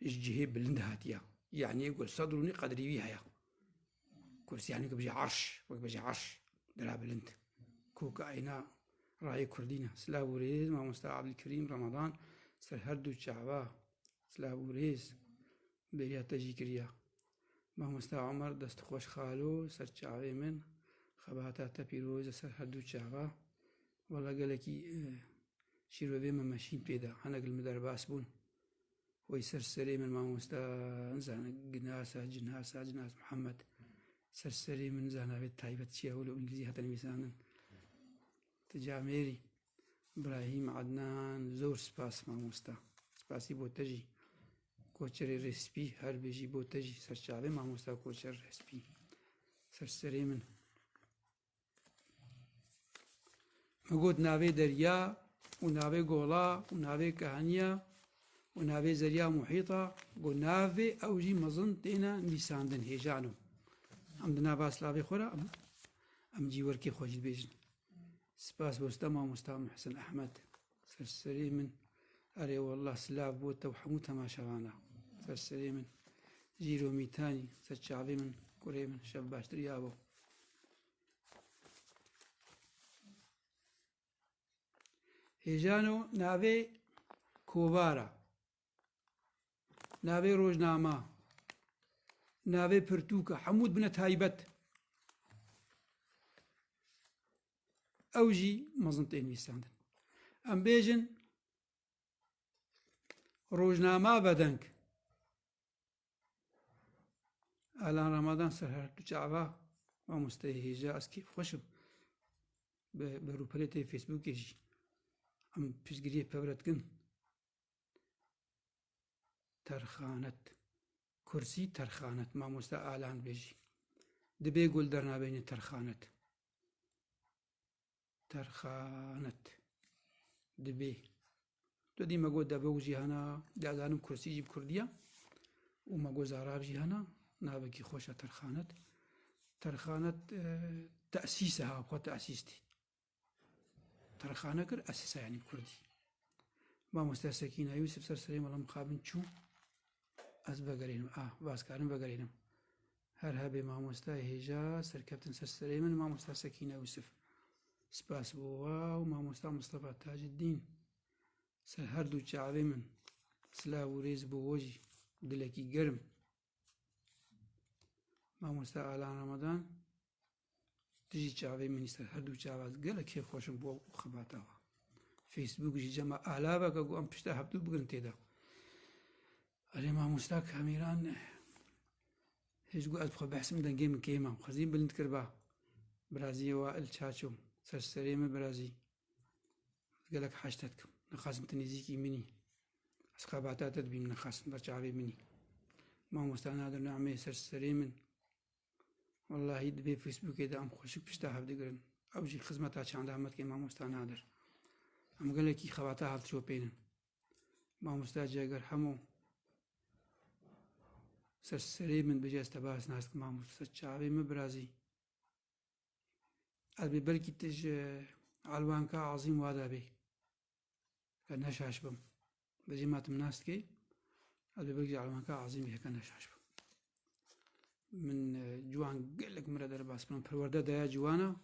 Ji cihê bilind hatiye. Yanî ku li ser dirûnî qedrî wî heye. Kursî yanî ku bijî erş, wek bijî erş, dera bilind. Ku ka eyna rayê kurdî ne. Silav û rêz, mamosta Abdulkerîm Ramadan, ser her du çava. Silav û rêz. Bêriya te jî kiriya. Mamosta Omer, dest xweş xalo, ser çavê min. Xebata te pîroz e ser her du çava. Wela gelekî, eh, şîrovê me meşîn pê de. Hinek li min derbas bûn. Wey ser serê min mamosta, nizane, Ginasa, Cinasa, Cinas Mihemed. Ser serê min, nizane navê taybet çi ye, wilo îngilîzî hate nivîsandin. Ti camêrî. Îbrahîm Ednan, zor spas mamosta. Spasî bo te jî. Koçerê Rêspî, her bijî bo te jî. Ser çavê mamosta Koçer Rêspî. Ser serê min. Me got navê derya û navê gola û navê kehaniya û navê zerya muhîta, got navê ew jî mezin têne nivîsandin hêjano. Em di nava silavê xwe re em, em cîwerkê xwe jî dibêjin. Spas bo te mamosta Muhsin Ehmed. Ser serê min. Erê wallah silav bo te û hemû temaşevana. Ser serê min. Jîro Mîtanî, ser çavê min, kurê min, şev baştir ya bo. Hêjano navê kovara, navê rojnama, navê pirtûka, hemû dibine taybet. Ew jî mezin tê nivîsandin. Em bêjin rojnama vedeng. Alan Ramadan ser her du çava, mamosteyê hêja, ez kêfxweş im. Bi, bi rûpelê tê Facebookê jî em piştgiriyê pevre dikin. Terxanet. Kursî terxanet. Mamoste Alan dibêjî. Dibê gul dernabêne terxanet. Terxanet. Dibê. Tu dî me got devok jî hena, de zanim kursî jî bi kurdî ye. Û me got zarab jî hena, navekî xweş e terxanet. Terxanet, e, tesîs e, ha, xwe tesîs dî. Terxane kir, esîsa, yanî bi kurdî. Mamoste Sekîna Yûsif ser serê min, mixabin çû. Ez vegerînim. Ah, vaz karim vegerînim. Her hebê mamoste hêja, serkeftin ser serê min, mamoste Sekîna Yûsif. Spas bo we û mamoste Mustafa Taceddîn. Ser her du çavê min. Silav û rêz bo we jî. Dilekî germ. Mamoste Alan Ramadan, tu jî çavê min î ser her du çava, ez gelek kêfxweş im bo xebata we. Facebook jî cema alaveke ku em pişta hevdû bigirin tê de. Erê mamosta Kamîran, hêj got ez bi xwe behsim dengê min kêm e, xwezî bilind kiriba. Biraziyê we Il Çaço, ser serê min birazî. Gelek heşte dikim. Nexasim tu nêzîkî min î. Ez xebata te dibînim, nexasim ber çavê min î. Mamosta Nadir Namê ser serê min. Wellahî di vê Facebookê de em xweşik pişta hev digirin. Ew jî xizmeta çanda me dike mamosta Nadir. Em gelekî xebata hev dişopênin. Mamosta Ceger Hemo ser serê min bêje ez te baş nas dikim mamosta. Ser çavê min birazî. Ez bê belkî tu ji Elwanka Azîm wa de bê. Heke neşaş bim. Bêjê ma tu min nas dikê, ez bê belkî ji Elwanka Azîm bê, heke neşaş bim. Min, e, ciwan gelek min re derbas kirin. Perwerde daya ciwana,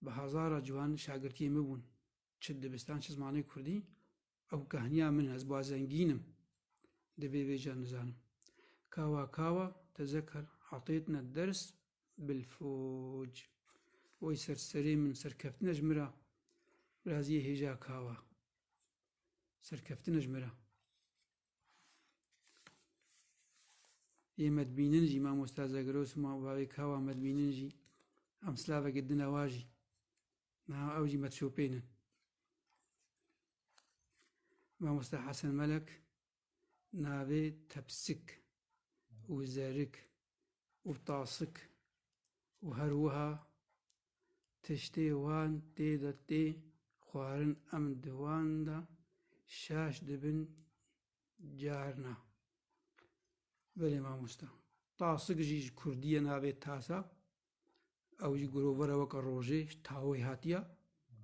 bi hezara ciwan şagirtiyê min bûn. Çi dibistan, çi zimanê kurdî, ew kehniya min, ez bi wa zengîn im. Dibê vêca nizanim. Kawa kawa, tezeker, etêtne ders, bilfoc. Wey ser serê min, serkeftin e ji min re. Biraziyê hêja kawa. Serkeftin e ji min re. Yê me dibînin jî, mamosta Zegiros û ma bavê kawa me dibînin jî, em silavekê dine wa jî. Niha ew jî me dişopênin. Mamosta Hesen Melek, navê tepsik û zerik û tasik û her wiha tiştê wan tê de tê xwarin, em di wan de şaş dibin carna. Belê mamosta. Tasik jî ji kurdî ye, navê tasa. Ew jî girovera weke rojê, ji tawê hatiye,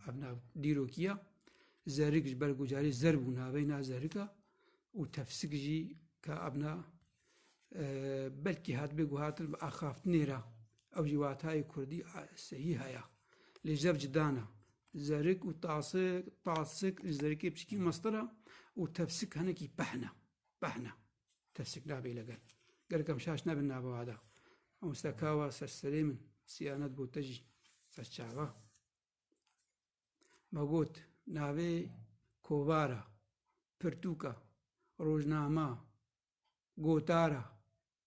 ev nav dîrokî ye. Zerik ji ber ku carê zer bû, navê na zerika û tefsik jî ka ev na, e, belkî hatibê guhartin bi axaftinê re. Ew jî watayê kurdî, a, sehî heye. Lê ji ev cida ne. Zerik û tasik, tasik ji zerikê piçikî mestir e û tefsik hinekî pehn e. Pehn e. Tefsik nabê legel. Gerek em şaş nebin nava wa de. Mamoste kawa ser serê min, siyanet bo te jî, ser çava. Me got, navê kovara, pirtûka, rojnama, gotara,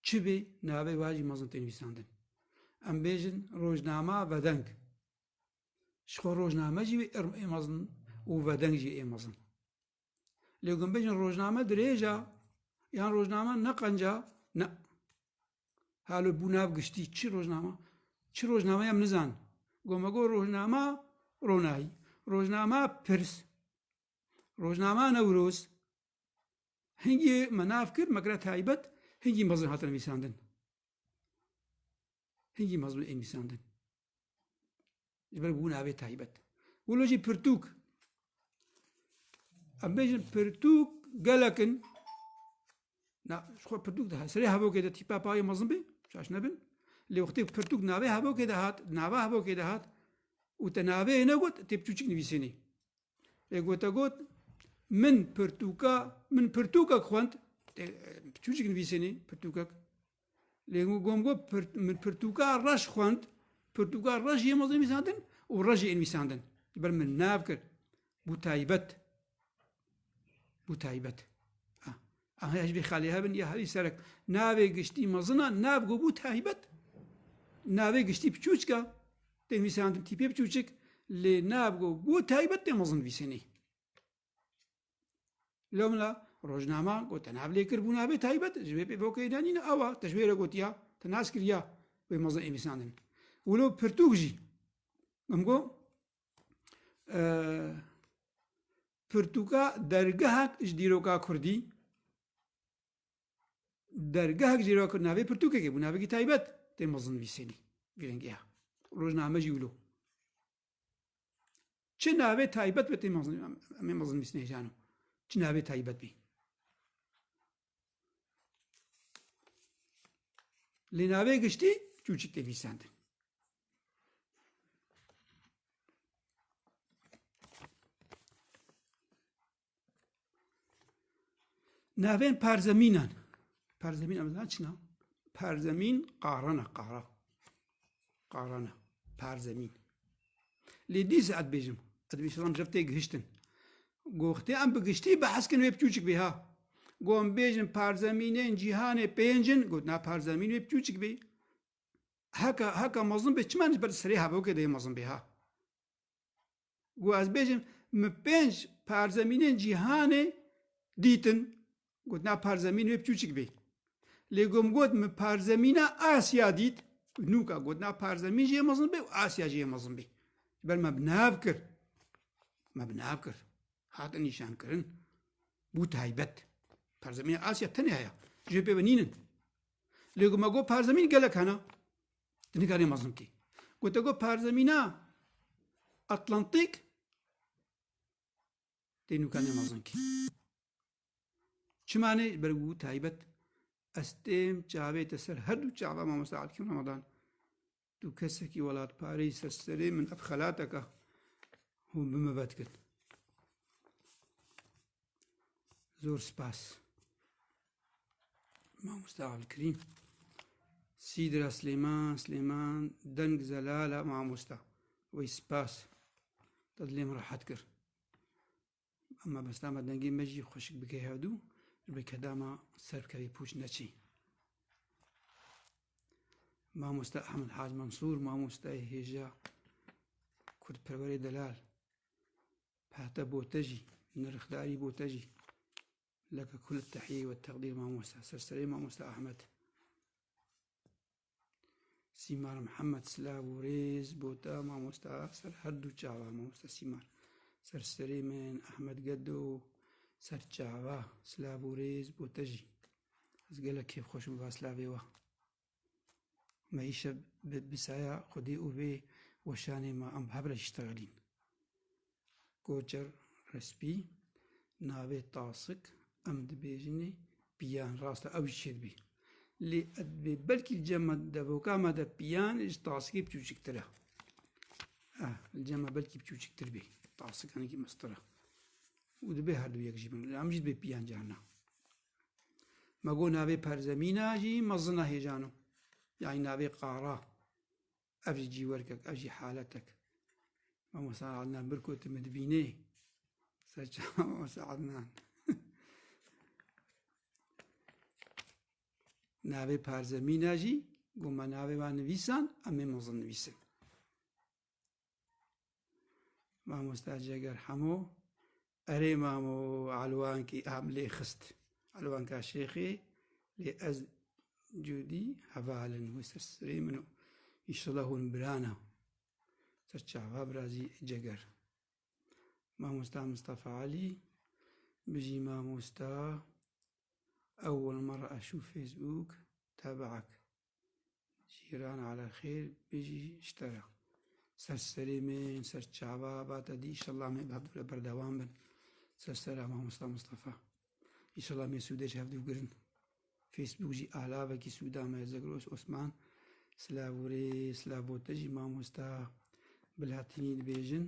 çi bê, navê wa jî mezin tê nivîsandin. Em bêjin rojnama vedeng. Ji xwe rojname jî wê ê mezin û vedeng jî ê mezin. Lê ku em bêjin rojname dirêj a, yan rojname ne qenc a, ne. Halo bû nav giştî, çi rojnama? Çi rojname em nizan. Go me go rojnama ronahî, rojnama pirs, rojnama Newroz. Hingî me nav kir, me kire taybet, hingî mezin hatin nivîsandin. Hingî mezin ê nivîsandin. Ji ber bû navê taybet. Wilo jî pirtûk. Em bêjin pirtûk gelek in. Na, ji xwe pirtûk de serê hevokê de tîpa payê mezin bê, şaş nebin. Lê wextê pirtûk navê hevokê de hat, nava hevokê de hat û te navê negot, tê piçûçik nivîsênê. Ê gote got, min pirtûka, min pirtûkek xwend. Tê, e, piçûçik nivîsênê, pirtûkek. Lê gom got, pir-, min pirtûka reş xwend. Pirtûka reş yê mezin nivîsandin û reş yê nivîsandin. Ji ber min nav kir. Bû taybet. Bû taybet. Ha. Aha, ya ji vê xalê hebin, ya herî serek. Navê giştî mezin a, nav go bû taybet. Navê giştî piçûçik a. Tê nivîsandin tîpê piçûçik. Lê nav go bû taybet tê mezin nivîsênê. Lewmla rojnama got te nav lê kir bû navê taybet, ji vê pê vokê de nîne, ewa te ji wê re gotiya, te nas kiriya wê mezin ê nivîsandin. Wilo pirtûk jî. Em got, e, pirtûka dergehek ji dîroka kurdî, dergehek ji dîroka kurdî navê pirtûkekê bû, navekî taybet tê mezin nivîsênî. Girêngî ya. Rojname jî wilo. Çi navê taybet be tê mezin, em ê mezin nivîsênê hêjano. Çi navê taybet bî. Lê navê giştî çûçik tê nivîsandin. Navên parzemînan. Parzemîn em zanin çi ne? Parzemîn qaran e, qara. Qaran e. Parzemîn. Lê dîsa ez dibêjim. Ez dibêjim ji hev tê gihiştin. Goxtê em bi giştî behs kin wê piçûçik bê ha. Go em bêjin parzemînên cîhanê pênc in, got na parzemîn wê piçûçik bê. Heka, heka mezin bê, çima ji ber serê hevokê de yê mezin bê ha? Got ez bêjim, min pênc parzemînên cîhanê dîtin. Got na parzemîn wê piçûçik bê. Lê got, min got, min parzemîna Asya dît. Nûka got na parzemîn jê mezin bê û Asya jê mezin bê. Ji ber me bi nav kir. Me bi nav kir. Hatin nîşankirin. Bû taybet. Parzemîna Asya tenê heye. Ji pê ve nînin. Lê ku me got parzemîn gelek hene. Tu nikarî mezin kî. Ku te got parzemîna Atlantîk, tê nûka ne mezin kî. Çima ne? Ber wî taybet. Ez têm çavê te ser her du çava mamoste Elkîm Ramadan. Tu kesekî welatparêz ser serê min ev xelateka hûn bi min vedikin. Zor spas. Mamoste Abdulkerîm. Sîdra Silêman, Silêman, deng zelala mamoste. Wey spas. Te dilê min rehet kir. Em mebesta me dengê me jî xweşik bike hevdû, ji ber keda me ser bikevê pûç neçê. Mamoste Ehmed Hac Mensûr, mamosteyê hêja kurdperwerê delal, pehte bo te jî, nirxdarî bo te jî. Leke kul tehiyye ve teqdîr mamoste. Ser serê mamoste Ehmed. Sîmar Mihemed, silav û rêz bo te mamosta, ser her du çava mamosta Sîmar. Ser serê min Ehmed Gedo, ser çava, silav û rêz bo te jî. Ez gelek kêfxweş im va silavê we. Me îşev bi, bi saya Xwedê û vê weşanê me em bi hev re ştexilîn. Koçer Respî, navê tasik em dibêjinê piyan, rast e, ew jî çêdibê. Lê ez dibê belkî li cem me devoka me de piyan ji tasikê piçûçiktir e. Eh, li cem me belkî piçûçiktir bê. Tasik hinekî mestir e. Û dibê her du yek jî bin. Lê em jî dibê piyan carna. Me got navê perzemîna jî mezin e hêjano. Yanî navê qara. Ev jî cîwerkek, ev jî haletek. Mamosta Adnan bir ku tu min dibînê. Ser çava Mamosta Adnan. Navê parzemîna jî, got me navê wan nivîsan, em ê mezin nivîsin. Mamosta Ceger Hemo, erê mamo, elwankî em lê xist. Elwanka şêxê, lê ez cûdî hevalin wê ser serê min û înşallah hûn birana. Ser çava birazî Ceger. Mamosta Mustafa Elî, bijî mamosta, ewwel merra eşûf Facebook, tebe'ek. Cîran ala xêr, bijî ji te re. Ser serê min, ser çava, bata dî, înşallah em ê bi hevdû re berdewam bin. Ser sera mamosta Mustafa. Înşallah em ê sûdê ji hevdû girin. Facebook jî alavekî sûda me, Zegros Osman. Silav û rê, silav bo te jî mamosta. Bi latînî dibêjin.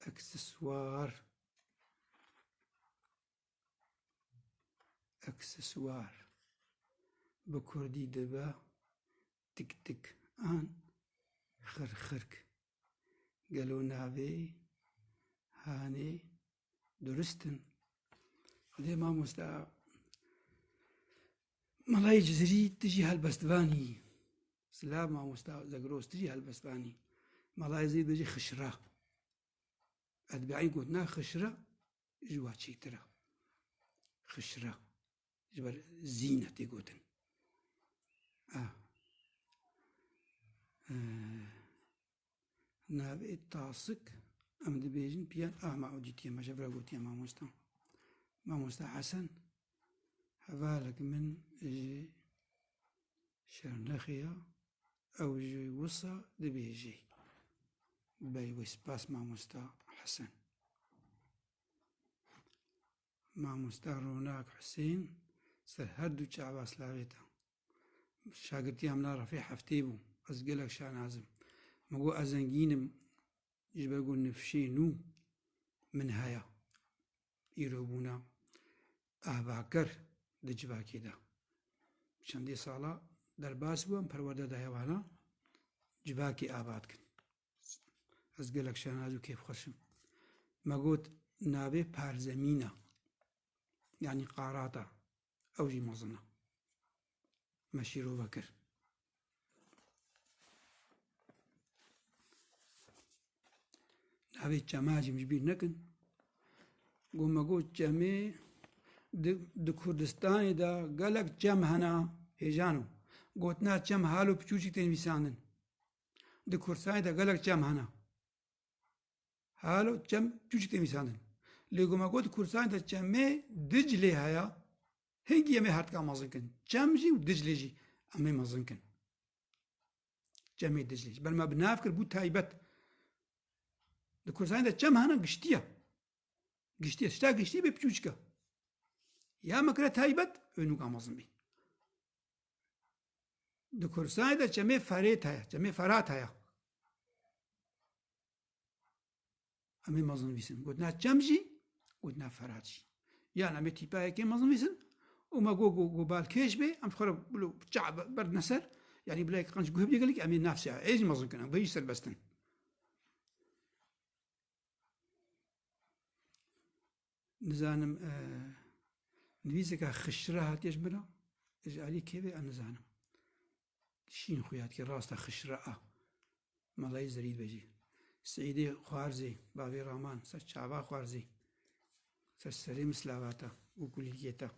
Ekseswar. Ekseswar. Bi kurdî dibe tik tik an xirxirk. Gelo navê hanê durist in? Xwedê mamosta, Melayê Cizirî, tu jî helbestvanî. Silav mamosta Zegros, tu jî helbestvanî. Melayê Cizirî dibêjî xişra. Ez dibe eyn gotina xişra ji wa çêtir e. Xişra. Ji ber zîn e tê gotin. Ah. Eh, navê tasik em dibêjin piyan. Ah, ma ew dîtiye me, ji vira gotiye mamosta. Mamosta Hesen, hevalek min ji Şernexê ya, ew jî wisa dibêjê. Bey wê spas mamosta Hesen. Mamosta Ronak Husên, ser her du çava silavê te. Şagirtiya min a refê heftê bû. Ez gelek şanaz im. Min got ez zengîn im, ji ber ku nifşê nû min heye. Îro bûna avaker di civakê de. Çendê sala derbas bû, em perwerde daye wana civakê ava dikin. Ez gelek şanaz û kêfxweş im. Me got navê parzemîn e. Yanî qarata. Ew jî mezin e. Me şîrove kir. Navê çema jî ji bîr nekin. Got me got çemê di, di Kurdistanê de gelek çem hene, hêjano. Gotina çem halo piçûçik tên nivîsandin. Di Kurdistanê de gelek çem hene. Halo çem piçûçik tên nivîsandin. Lê got me got Kurdistanê de çemê Diclê heye. Hingî em ê her tika mezin kin. Çem jî û Diclê jî em ê mezin kin. Çemê Diclê. Ji ber me bi nav kir bû taybet. Di Kurdistanê de çem hene giştiye. Giştiye. Tişta giştî bê piçûçik e. Ya me kire taybet, wê nûka mezin bî. Di Kurdistanê de çemê Ferêt heye. Çemê Ferat heye. Em ê mezin nivîsin. Gotina çem jî, gotina Ferat jî. Yan em ê tîpa yekê mezin nivîsin û me got, got, got balkêş bê, em ji xwe re bilo çav berdine ser, yanî bila yek qenc guh bidê gelek, em ê navsê ê jî mezin kin, em bi jî serbest in. Nizanim, e, nivîseka xişra hatiye ji min re, ji alî kê bê, ez nizanim. Şîn xuya dikê, rast e, xişra a. Melayê Zerî dibêjî. Seîdê Xwarzê, bavê Raman, ser çava Xwarzê. Ser serê min silava te û kulîlkê te.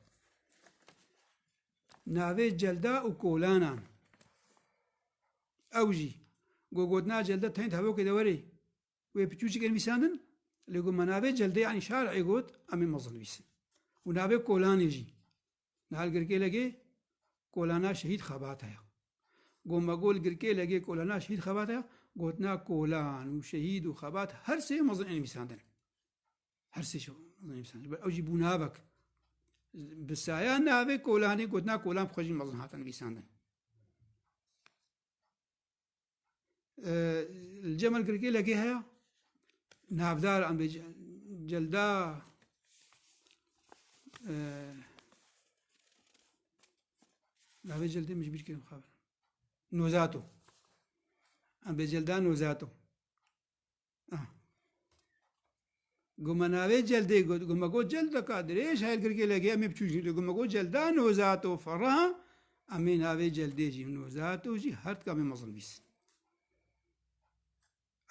Navê celda û kolanan. Ew jî. Go gotina celda teynd hevokê de werê. Wê piçûçik nivîsandin, lê got me navê celdê, yanî şarê got, em ê mezin nivîsin. Û navê kolanê jî. Niha li Girkê Legê kolana Şehîd Xebat heye. Got me got li Girkê Legê kolana Şehîd Xebat heye, gotina kolan û şehîd û xebat her sê mezin ên nivîsandin. Her sê şo mezin ên nivîsandin. Ji ber ew jî bû navek. Bi saya navê kolanê, gotina kolan bi xwe jî mezin hatin nivîsandin. E, li cem li Girkê Legê heye. Navdar em bê ce-, celda, e, navê celdê min ji bîr kirin xwe. Nozato. Em bê celda Nozato. Ah. Go me navê celdê got, go me got celdeka dirêj hel girgê lege em ê biçûk jî. Go me got celda nozato ferra, em ê navê celdê jî nozato jî her tika em ê mezin bîsin.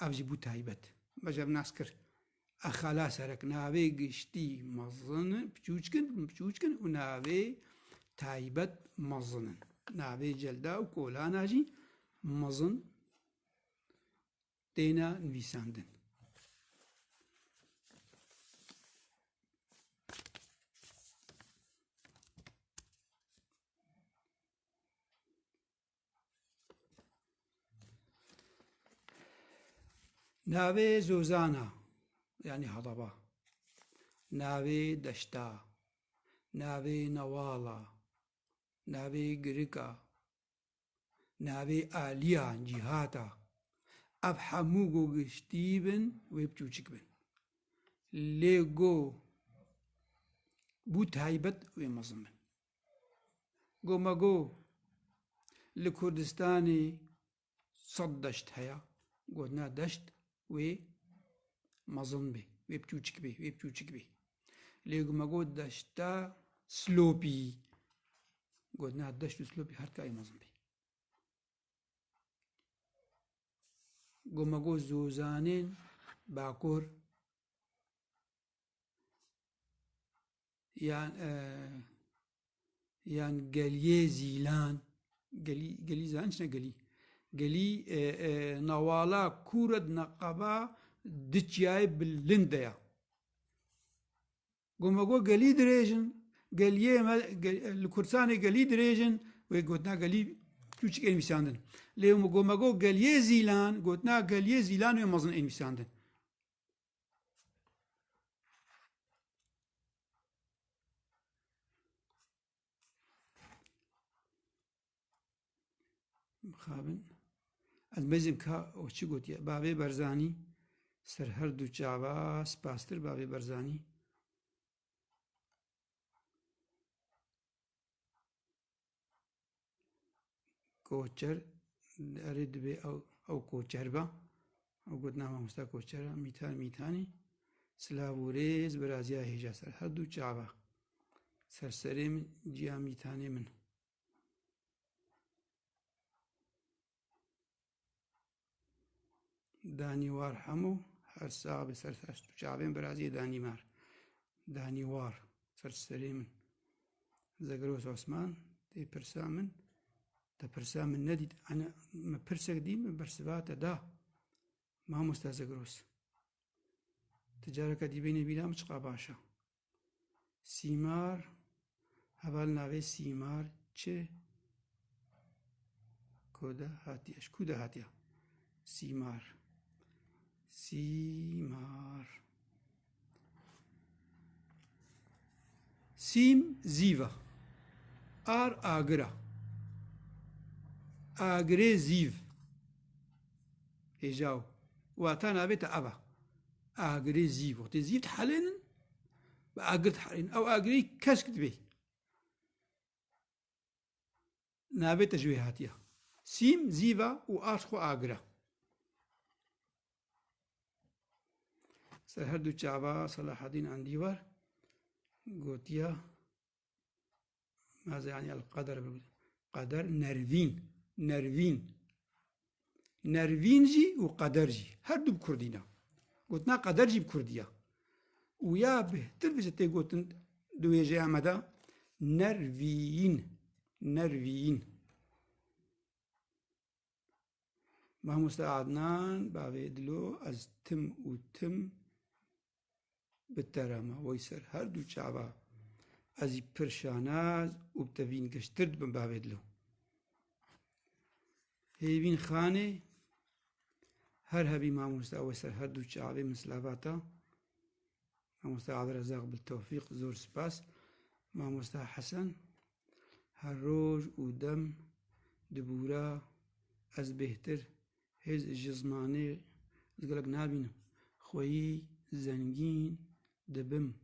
Ev jî bû taybet. Me ji ev nas kir. Exela serek navê giştî mezin, piçûçkin, piçûçkin û navê taybet mezin in. Navê celda û kolana jî mezin têne nivîsandin. Navê zozana, yanî helaba, navê deşta, navê newala, navê girika, navê aliya, cîhata, ev hemû go giştî bin, wê biçûçik bin. Lê go bû taybet, wê mezin bin. Go me go, li Kurdistanê sed deşt heye. Gotina deşt wê mezin bê, wê biçûçik bê, wê biçûçik bê. Lê go me go deşta Silopî. Gotina deşt û Silopî her tika wê mezin bê. Go me go zozanên Bakur, yan, e, yan geliyê Zîlan, gelî, gelî Zîlan, çi ne gelî? Gelî, e, e, newala Kûr e di neqeba du çiyayê bilind de ya. Go me go gelî dirêj in, geliyê me, ge-, li Kurdistanê gelî dirêj in, wê gotina gelî piçûçik ên nivîsandin. Lê go me go geliyê Zîlan, gotina geliyê Zîlan wê mezin ên nivîsandin. Mixabin. Ez bezim ka o çi gotiye. Bavê Barzanî ser her du çava spastir bavê Barzanî. Koçer, erê dibê ew, ew koçer ba. Ew gotina mamosta Koçer e, Mîtan Mîtanî. Silav û rêz biraziya hêja ser her du çava. Ser serê min, ciya Mîtanê min. Danîwar Hemo, her sax be ser, ser çavên biraziyê Danîmar. Danîwar, ser serê min. Zegros Osman, tê pirsa min, te pirsa min nedît. Ana, me pirsek dî, min bersiva te da. Mamosta Zegros. Ti careke dî bênê bîra min çiqa baş e. Sîmar, heval navê Sîmar çi? Ku de hatiye? Ji ku de hatiye? Sîmar. Sîmar. Sîm zîv e. Ar agir e. Agirê zîv. Hêja û wata navê te ev e. Agirê zîv. Wextê zîv dihelênin, bi agir dihelênin. Ew agirê kesk dibê. Navê te ji wê hatiye. Sîm zîv e û ar xwe agir e. Ser her du çava Selahedîn Endîwar gotiye, Maze yanî el qeder bi qeder nervîn, nervîn. Nervîn jî û qeder jî. Her du bi kurdî ne. Gotina qeder jî bi kurdî ye. Û ya bêhtir bije tê gotin di wêjeya me de nervîn, nervîn. Mamoste Adnan, bavê Dilo, ez tim û tim bi te re me. Wey ser her du çava ez jî pir şanaz û bi te vîn giştir dibim bavê Dilo. Hêvîn Xanê, her hebî mamoste, wey ser her du çavê min silava te. Mamoste Abdurrezzaq Biltewfîq, zor spas. Mamoste Hesen, her roj û dem dibûra ez bêhtir hêz ji zimanê gelek nabînim. Xweyî zengîn dibim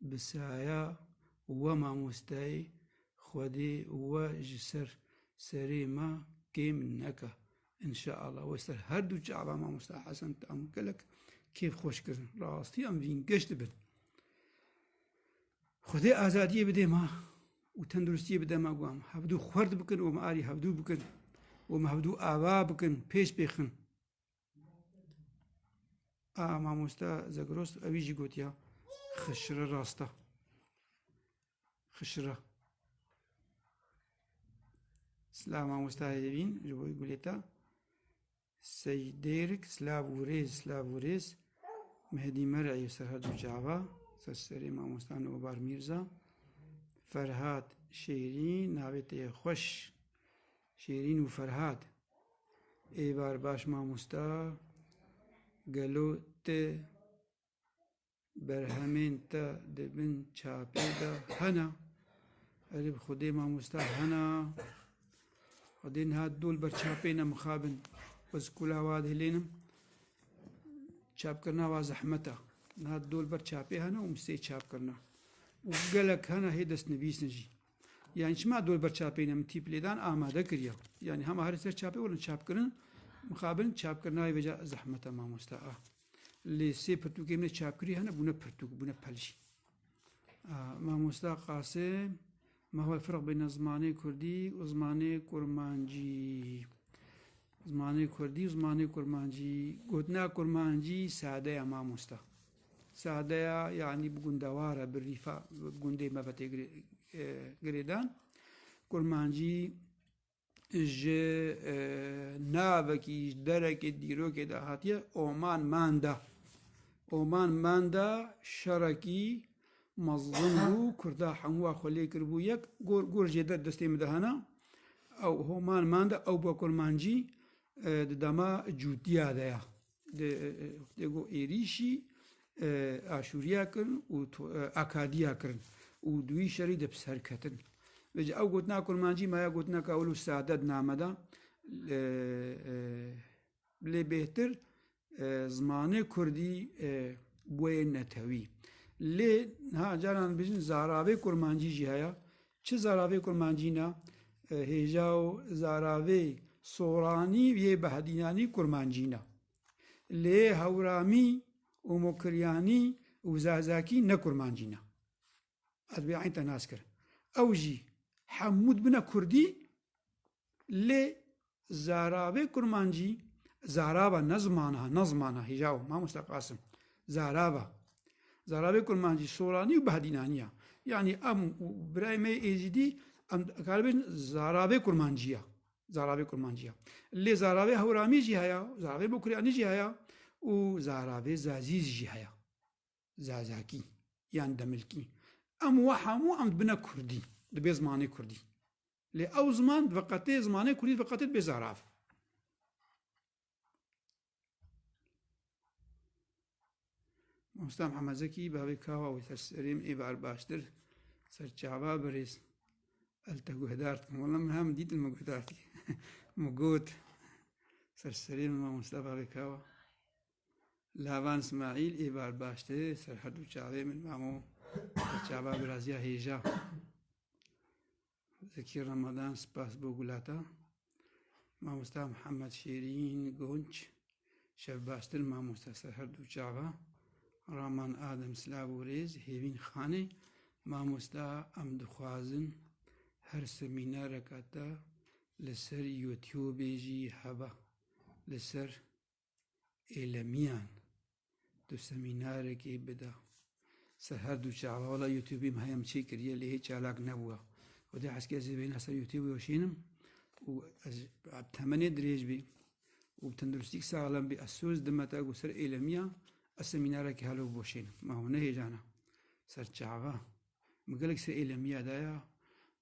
bi saya we mamosteyê. Xwedê we ji ser serê me kêm neke. Înşeallah. We ser her du çava mamosta Hesen, tam gelek kêfxweş kirin. Rastî em vîn geş dibin. Xwedê azadiyê bidê me û tenduristiyê bide me, ku em hevdû xwerd bikin û em arî hevdû bikin û em hevdû ava bikin, pêş bêxin. A, mamoste Zegros, ewî jî gotiya, xişire rast e. Xişire. Silav mamoste Hêvîn, ji bo gulê te. Seydêrik, silav û rêz, silav û rêz. Mehdî Mer'î ser her du çava, ser serê mamoste Nobar Mîrza. Ferhat Şêrîn, navê te yê xweş. Şêrîn û Ferhat. Êvar baş mamosta, gelo ti berhemên te di bin çapê de hene? Erê bi Xwedê mamosta hene. Xwedê niha dol ber çapê ne mixabin. Ez kula wa dihilênim. Çapkirina wa zehmet e. Niha dol ber çapê hene û min sê çap kirine. Û gelek hene hê destnivîs in jî. Yani çima dol ber çapê ne, min tîp lêdan amade kiriya. Yani hema herî ser çapê werin çapkirin, mixabin çapkirina wê vêca zehmet e mamosta a. Lê sê pirtûkê min ê çapkirî hene, bûne pirtûk, bûne pel jî. A, mamosta Qasim, ma huwa el-firq beyne zimanê kurdî û zimanê kurmancî? Zimanê kurdî û zimanê kurmancî, gotina kurmancî sade ye mamosta. Sade ye, yanî bi gundewar e, bi rîfa, bi gundê me ve tê girê-, e, girêdan. Kurmancî ji, e, navekî, ji derekê, dîrokê de hatiye, Oman Manda. Oman Manda şerekî mezin bû, Kurda hemû xwe lê kiribû yek, gor, gor jê der destê min de hene. Ew Oman Manda, ew bû kurmancî, e, di dema Cûtiya de ye. Di, e, e, tê got êrîşî, e, Aşûriya kirin û to-, e, Akadiya kirin û di wî şerî de bi ser ketin. Vêca ew gotina kurmancî maye gotineka wilo sade di name de. E, e, lê bêhtir, e, zimanê kurdî, e, bûye netewî. Lê niha caran bijin zaravê kurmancî jî heye. Çi zaravê kurmancî ne? E, hêja û zaravê soranî yê behdînanî kurmancî ne. Lê hewramî û mokiryanî û zazakî ne kurmancî ne. Ez bê eyn te nas kir. Ew jî hemû dibine kurdî, lê zaravê kurmancî, zarava ne zimana, ne zimana hêja û mamoste Qasim. Zarava. Zaravê kurmancî soranî û behdînanî ya. Yanî em û birayê me yê êzîdî, em karibin zaravê kurmancî ya. Zaravê kurmancî ya. Lê zaravê hewramî jî heye, zaravê mokiryanî jî heye û zaravê zazî jî heye. Zazakî yan demilkî. Em we hemû em dibine kurdî, dibê zimanê kurdî. Lê ew ziman veqetê zimanê kurdî veqetê dibê zarav. Mamosta Mihemed Zekî, bavê Kawa wê ser serê min ê bar baştir, ser çava birêz. El te guhdar dikim. Wela min hem dîtin min guhdar dikî. Min got, ser serê min mamosta bavê Kawa. Lavan Smaîl ê bar baştir, ser her du çavê min mamo, ser çava biraziya hêja. Zekî Ramadan, spas bo gulata. Mamosta Mihemed Şêrîn Gonç, şev baştir mamosta ser her du çava. Raman Adem, silav û rêz, Hêvîn Xanê, mamosta em dixwazin her semînareka te li ser YouTubeê jî hebe, li ser êlemiyan. Tu semînarekê bide. Ser her du çava, wela YouTubeê min heye min çêkiriye, lê hê çalak nebûye. Xwedê heskê ez ê bêhna ser YouTubeê weşînim û ez bi temenê dirêj bî û bi tenduristîk saxlem bî, ez soz dime te ku ser êlemiya ez semînarekê helo biweşînim. Ma hûn ne hêjana. Ser çava. Min gelek ser êlemiya daya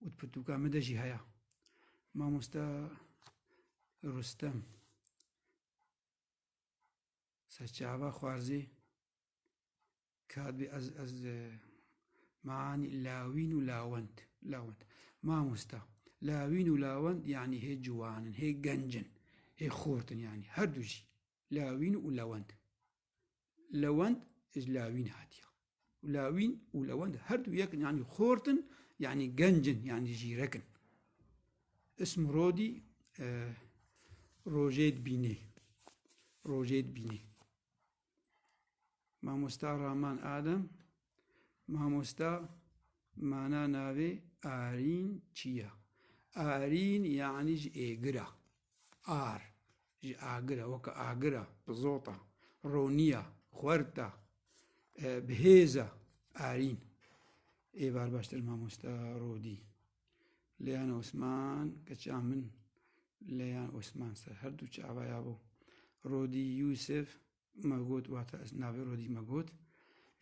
û di pirtûka min de jî heye. Mamosta Rustem. Serçava xwarzê katibê ez, ez, e, meanî lawîn û lawend, lawend. Mamosta, lawîn û lawend, yanî hê ciwan in, hê genc in, hê xort in, yanî her du jî. Lawîn û lewend. Lewend ji lawîn hatiye. Lawîn û lewend her du yek in, yanî xort in, yanî genc in, yanî jîrek in. Ism rodî, e, rojê dibînê. Rojê dibînê. Mamosta Raman Adem, mamosta, mana navê Arîn çi ye? Arîn yanî ji êgira. Ar, ji agira, weke agira, bizota, roniya, xwerta, e, bihêza, Arîn. Êvar baştir mamosta Rodî. Leyan Osman, keça min Leyan Osman ser her du çava ya bo. Rodî Yusuf, me got, wata ez navê Rodî me got.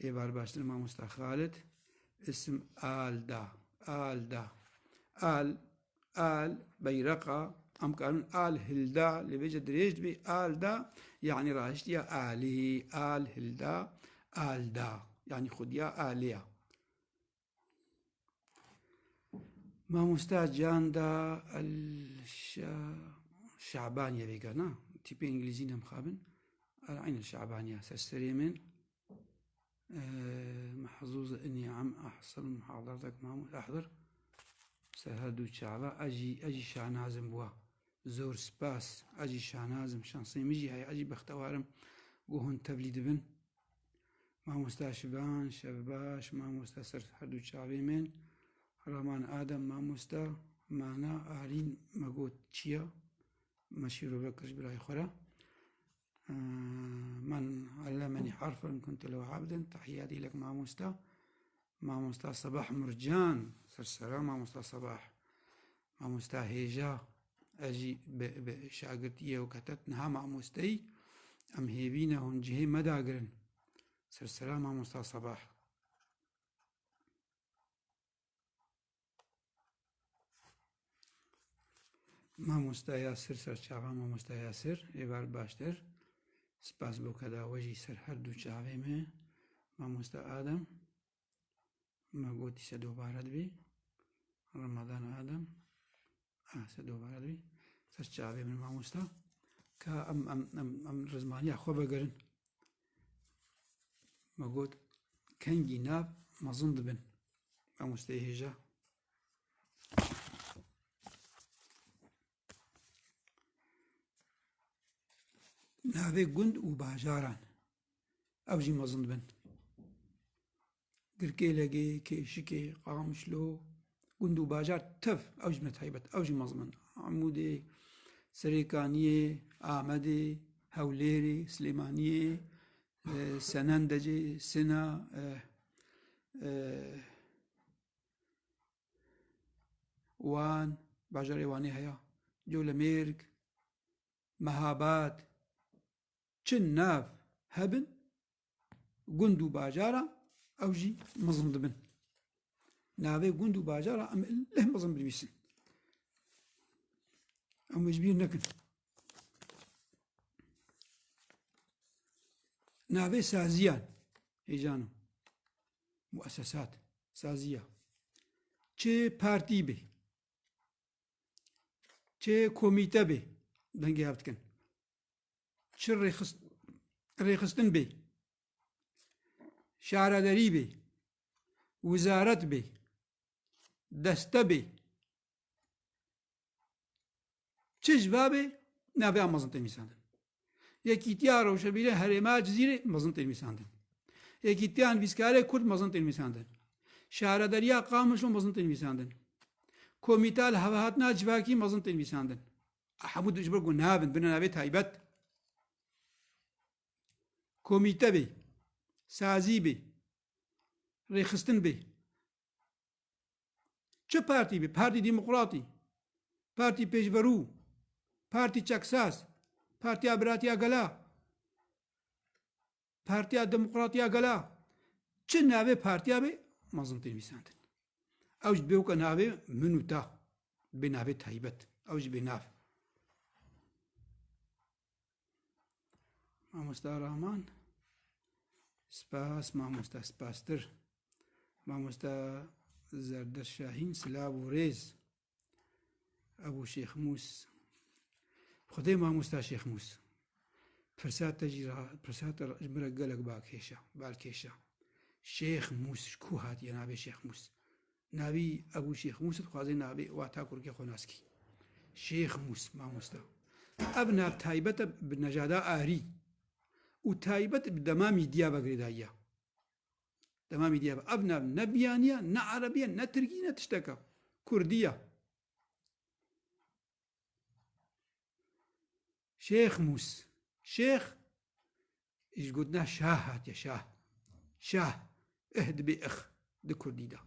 Êvar baştir mamosta Xalid. Isim Alda. Alda. Al, al, beyreqa. Em karin al hilda. Lê vêce dirêj dibe Alda. Yanî rahiştiya alî. Al hilda. Alda. Yanî xudiya alî ya. Mamosta Canda El Şa-, Şabaniye vêga, na? Tîpê îngilîzî ne mixabin. El Eyn El Şabaniye ser serê min. Eee, mehzûz inî em ehsil muhadaretek mamu-, ehdir. Ser her du çava. Ez jî, ez jî şanazim bûa. Zor spas. Ez jî şanazim. Şansê min jî heye. Ez jî bextewar im. Ku hûn tevlî dibin. Mamosta Şivan, şev baş, mamosta ser her du çavê min. Raman Adem, mamosta, mana Arîn me got çi ya? Me şîrove kir ji birayê xwe re. Eee, men allemeni harfen kuntu lehu abden. Tahiyatî lek mamosta. Mamosta Sabah Murcan, ser sera mamosta Sabah. Mamosta hêja, ez jî bi, bi şagirtiyê û ketet niha mamosteyî, em hêvî ne hûn cihê me dagirin. Ser sera mamosta Sabah. Mamosta Yasir, ser çava mamosta Yasir, êvar baştir. Spas bo keda we jî ser her du çavê me. Mamosta Adem. Me gotî se dobare dibî. Ramadan Adem. Ah, se dobare dibî. Ser çavê min mamosta. Ka em, em, em, em rizmaniya xwe vegerin. Me got, kengî nav mezin dibin. Mamosteyê hêja. Navê gund û bajaran. Ew jî mezin dibin. Girkêlegê, Kêşikê, Qamişlo, gund û bajar tev, ew jî me taybet, ew jî mezin in. Amûdê, Serêkaniyê, Amedê, Hewlêrê, Silêmaniyê, e, Senendecê, Sina, e, e, Wan, bajarê Wanê heya, Colemêrg, Mehabad, çi nav hebin, gund û bajara ew jî mezin dibin. Navê gund û bajara em leh mezin binivîsin. Em wê ji bîr nekin. Navê saziyan, hêjano, muessesat, saziya. Çi partî bê, çi komîte bê, dengê hev dikin. Çi rêxist-, rêxistin bê, şaredarî bê, wizaret bê, deste bê, çi ji va bê, navê wan mezin tên nivîsandin. Yekîtiya Rewşenbîrê Herêma Cizîrê mezin tên nivîsandin. Yekîtiya Nivîskarê Kurd mezin tên nivîsandin. Şaredariya Qamişlo mezin tên nivîsandin. Komîta li Hevahatina Civakî mezin tên nivîsandin. Hemû ji ber ku navin, bine navê taybet. Komîte bê, sazî bê, rêxistin bê. Çi partî bê? Partî Demokratî, Partî Pêşverû, Partî Çeksaz, Partiya Biratiya Gela, Partiya Demokratiya Gela, çi navê partiya bê, mezin tê nivîsandin. Ew ji bê weke navê min û te, bê navê taybet. Ew ji bê nav. Mamosta Rahman, spas, mamosta, spastir. Mamosta Zerdeş Şahîn, silav û rêz. Ebû Şêx Mûs. Xwedê mamosta Şêx Mûs. Pirsa te jî ra-, pirsa te ji min re gelek bakêş e, balkêş e. Şêx Mûs, ji ku hatiye navê Şêx Mûs? Navî Ebû Şêx Mûs, dixwazê navê wata kurkê xwe nas kî. Şêx Mûs, mamosta. Ev nav taybet e bi nejada arî. û taybet bi dema mîdiya ve girêdayî ye. Dema mîdiya ve. Ev nav ne biyaniya, ne erebî ye, ne tirkî, ne tişteke. Kurdî ye. Şêx Mûs. Şêx, ji gotina şah hatiye, şah. Şah. Ih dibê ix di kurdî de.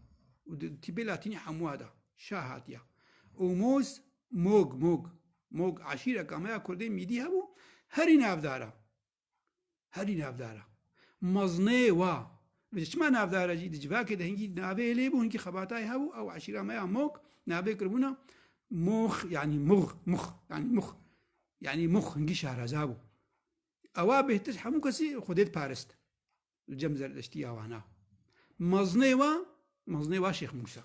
Û di tîpê latînî hemûa de. Şah hatiye. Û Mûs, Mog, Mog. Mog eşîreka me ya kurdê mîdî hebû, herî navdar e. Herî navdar e. Mezinê wa. Vêca çima navdar e jî? Di civakê de hingî navê lê bû, hingî xebatayê hebû, ew eşîra me ya Mok navê kiribûna Mox, yanî Mux, Mux, yanî Mux. Yanî Mux hingî şareza bû. Ewa bêhtir hemû kesî Xwedê diparist. Li cem Zerdeştiya wana. Mezinê wa, mezinê wa Şêx Mûsa.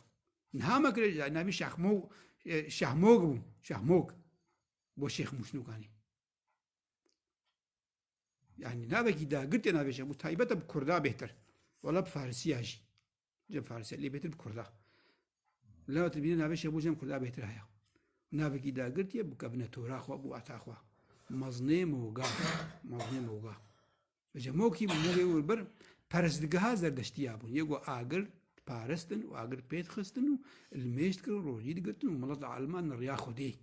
Niha me kire, navî Şahmo-, e, Şahmog bû. Şahmog. Bo Şêx Mûs nûkanî. Yanî navekî dagirtê navê Şêx Mûs taybet e bi kurda bêhtir. Wela bi farisiya jî. Cem farisiya lê bêhtir bi kurda. Lewet dibîne navê Şêx Mûs cem kurda bêhtir heye. Navekî dagirtiye bû kevine tora xwe, bû ata xwe. Mezinê Moga. Mezinê Moga. Vêca Mokî bû, Mogê wir bir perestgeha Zerdeştiya bûn. Yê ku agir diparistin û agir pê dixistin û ilmêj dikirin, rojî digirtin û milet li alman riya Xwedê.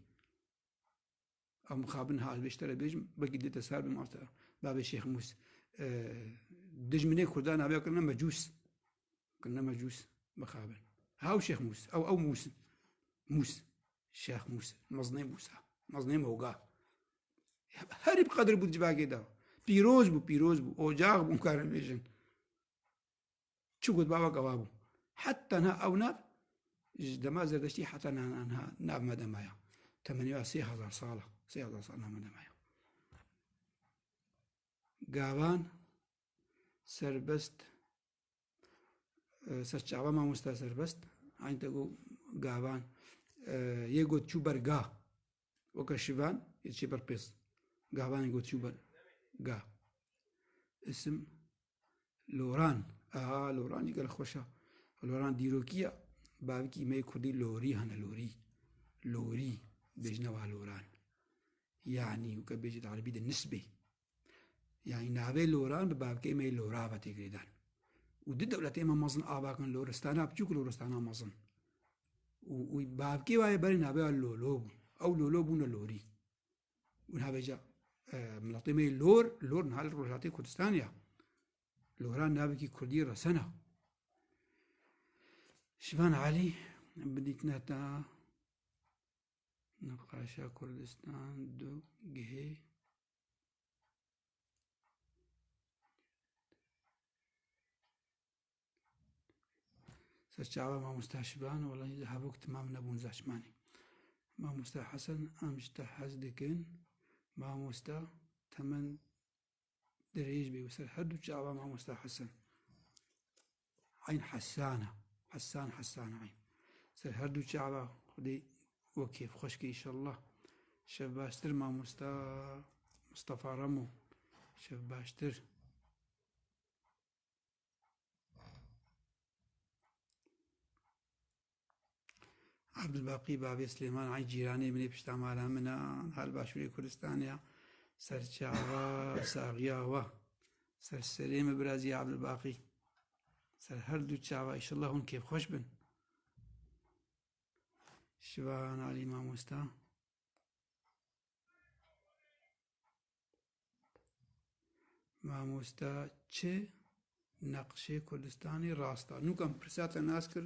Ew mixabin ha, ez bê ji te re bêjim, belkî dê te sar be, mamoste. Bavê Şêx Mûs. E, dijminê Kurdan navê kirine Mecûs. Kirine Mecûs, mixabin. Haw Şêx Mûs, ew, ew Mûs. Mûs. Şêx Mûs. Mezinê Mûsa. Mezinê Moga. Herî bi qedir bû di civakê de. Pîroz bû, pîroz bû. Ocax bû, karin bêjin. Çi got bavek ewa bû. Heta niha ew nav, ji dema Zerdeştî heta niha, niha nav me de maye. Temenê wa sê hezar sal e. Sê hezar sal nav me de maye. Gavan serbest, e, serçava mamosta serbest. Eyn te got gavan, e, yê got çû ber ga. Weke şivan, yê çê ber pêz. Gavan yê got çû ber ga. Isim Loran. Aha, Loran jî gelek xweş e. Loran dîrokî ye. Bavkî me yê kurdî Lorî hene, Lorî. Lorî. Bêjine wa Loran. Yanî, weke bêjî di erebî de nisbê. Yanî navê Loran bi bavkê me yê Lora ve tê girêdan. Û di dewletê me mezin ava kin Loristana biçûk û Loristana mezin. Û, û bavkê wa yê berê navê wa Lolo bû. Ew Lolo bûne Lorî. Û niha vêca, e, miletê me yê Lor, Lor niha li Rojhilatê Kurdistanê ya. Loran navekî kurdî resen e. Şivan Elî, bi dîtina te, nexweşa Kurdistan du gihê. Serçava mamosta Şivan, wela hevok timam nebûn zaçmanî. Mamosta Hesen, em ji te hez dikin. Mamosta, temen dirêj bê û ser her du çava mamosta Hesen. Eyn Hessan e. Hessan, Hessan eyn. Ser her du çava Xwedê we kêfxweş ke înşallah. Şev baştir mamosta Mustafa Remo. Şev baştir. Abdulbaqî bavê Silêman, ay cîranê min ê, pişta mala min a, hal başûrê Kurdistanê ya. Ser çava saxiya wa. Ser serê min birazî Abdulbaqî. Ser her du çava, înşallah hûn kêfxweş bin. Şivan Alî mamosta. Mamosta çi nexşê Kurdistanê rast e? Nûka min pirsa te nas kir,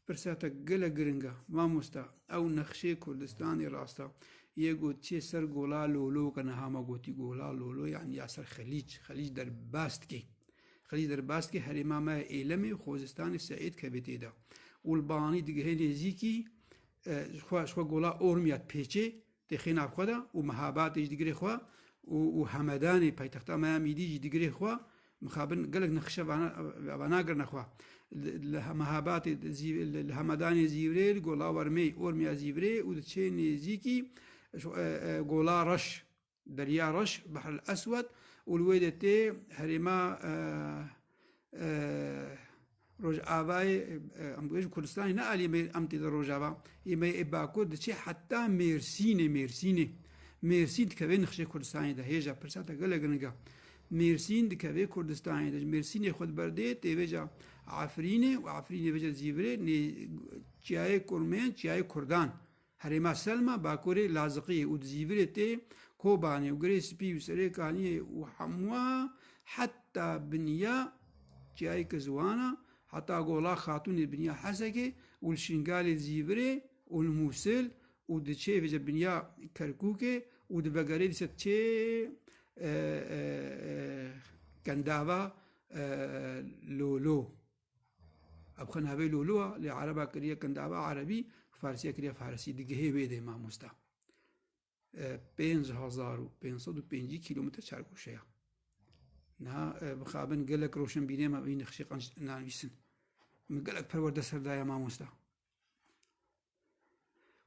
pirsa te gelek giring e. Mamosta, ew nexşê Kurdistanê rast e. Yê got çê ser gola Lolo ke niha me gotî gola Lolo, yanî ya ser Xelîc, Xelîc derbas dikê. Xelîc derbas dikê herêma me ya Êlemê, Xozistanê, Seîd kevê tê de. Û li banî digihê nêzîkî, e, ji xwe, ji xwe gola Ormiya dipêçê, têxê nav xwe de û Mehabatê jî digirê xwe û, û Hemedanê paytexta me ya Mîdî jî digirê xwe, mixabin gelek nexşe vana, vana girine xwe. Li, li Mehabatê zî-, li, li Hemedanê zîvirê, li Gola Wermê, Ormiya zîvirê û diçê nêzîkî, e, e, Gola Reş, Derya Reş, Behr el Eswed û li wê de tê herêma, e, e, Rojavayê, e, em bêjin Kurdistanê ne alî me em tê de Rojava, yê me ê Bakur diçê heta Mêrsînê, Mêrsînê. Mêrsîn dikeve nexşê Kurdistanê de, hêja pirsa te gelek giring e. Mêrsîn dikeve Kurdistanê de. Ji Mêrsînê xwe diberdê, tê vêca Efrînê û Efrînê vêca Zîvirê, nê çiyayê Kurmên, çiyayê Kurdan. Herêma Selma, bakurê Laziqiyê û di Zîvirê tê Kobanê û Girê Spî û Serê Kaniyê û hemûa heta biniya çiyayê Kizwana, heta Gola Xatûnê biniya Hesekê û li Şingalê Zîvirê û li Mûsil û diçê vêca biniya Kerkûkê û divegerê dîsa diçê, e, e, e, Kendava, e, Lolo. Ev xwe navê Lolo a, lê ereba kiriye Kendava erebî, farsiya kiriye farisî, digihê wê dê mamosta. E, pênc hezar û pênc sed û pêncî kîlometre çargoşe ya. Niha, e, mixabin gelek roşenbîrê me vî nexşê qenc nanivîsin. Min gelek perwerde ser daye mamosta.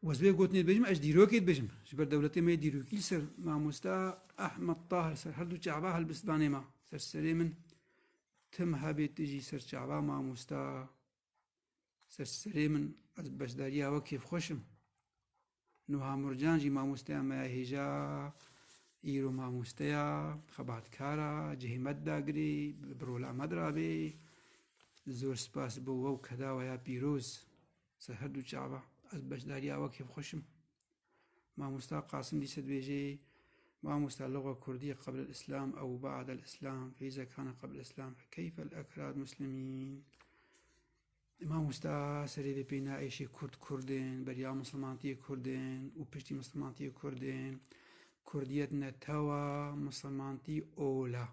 Ez vê gotinê dibêjim, ez dîrokê dibêjim. Ji ber dewletê me yê dîrokî li ser mamosta Ehmed Tahir ser her du çava helbistanê me. Ser serê min tim hebê tu jî ser çava mamosta. Ser serê min ez beşdariya we kêfxweş im. Nuha Murcan jî mamosteya me ya hêja, îro mamosteya, xebatkara, cihê me dagirê, bi rola me dirabê. Zor spas bo we û keda we ya pîroz. Ser her du çava ez beşdariya we kêfxweş im. Mamosta Qasim dîse dibêje, mamosta, luga kurdî qebl el-Îslam ew ba'd el-Îslam, fe iza kana qebl el-Îslam, fe keyfe el-ekrad muslimîn? Mamosta, serê vê pê naêşê kurd kurd in, beriya misilmantiyê kurd in û piştî misilmantiyê kurd in. Kurdiyet netewa, misilmantî ola.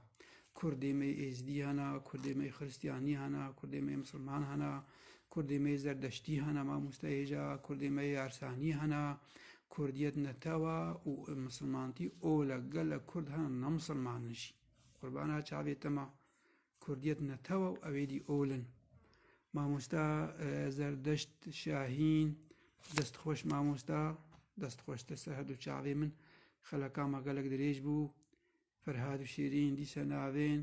Kurdê me êzdî hena, kurdê me xiristiyanî hena, kurdê me misilman hena, kurdê me zerdeştî hena, mamosta hêja, kurdê me yarsanî hena. Kurdiyet netewa û misilmantî ola, gelek kurd hena ne misilman in jî. Qurbana çavê te me. Kurdiyet netewa û ew êdî ol in. Mamosta, e, Zerdeşt Şahîn, dest xweş mamosta, dest xweş te ser her du çavê min. Xeleka me gelek dirêj bû. Ferhad û Şêrîn dîse navên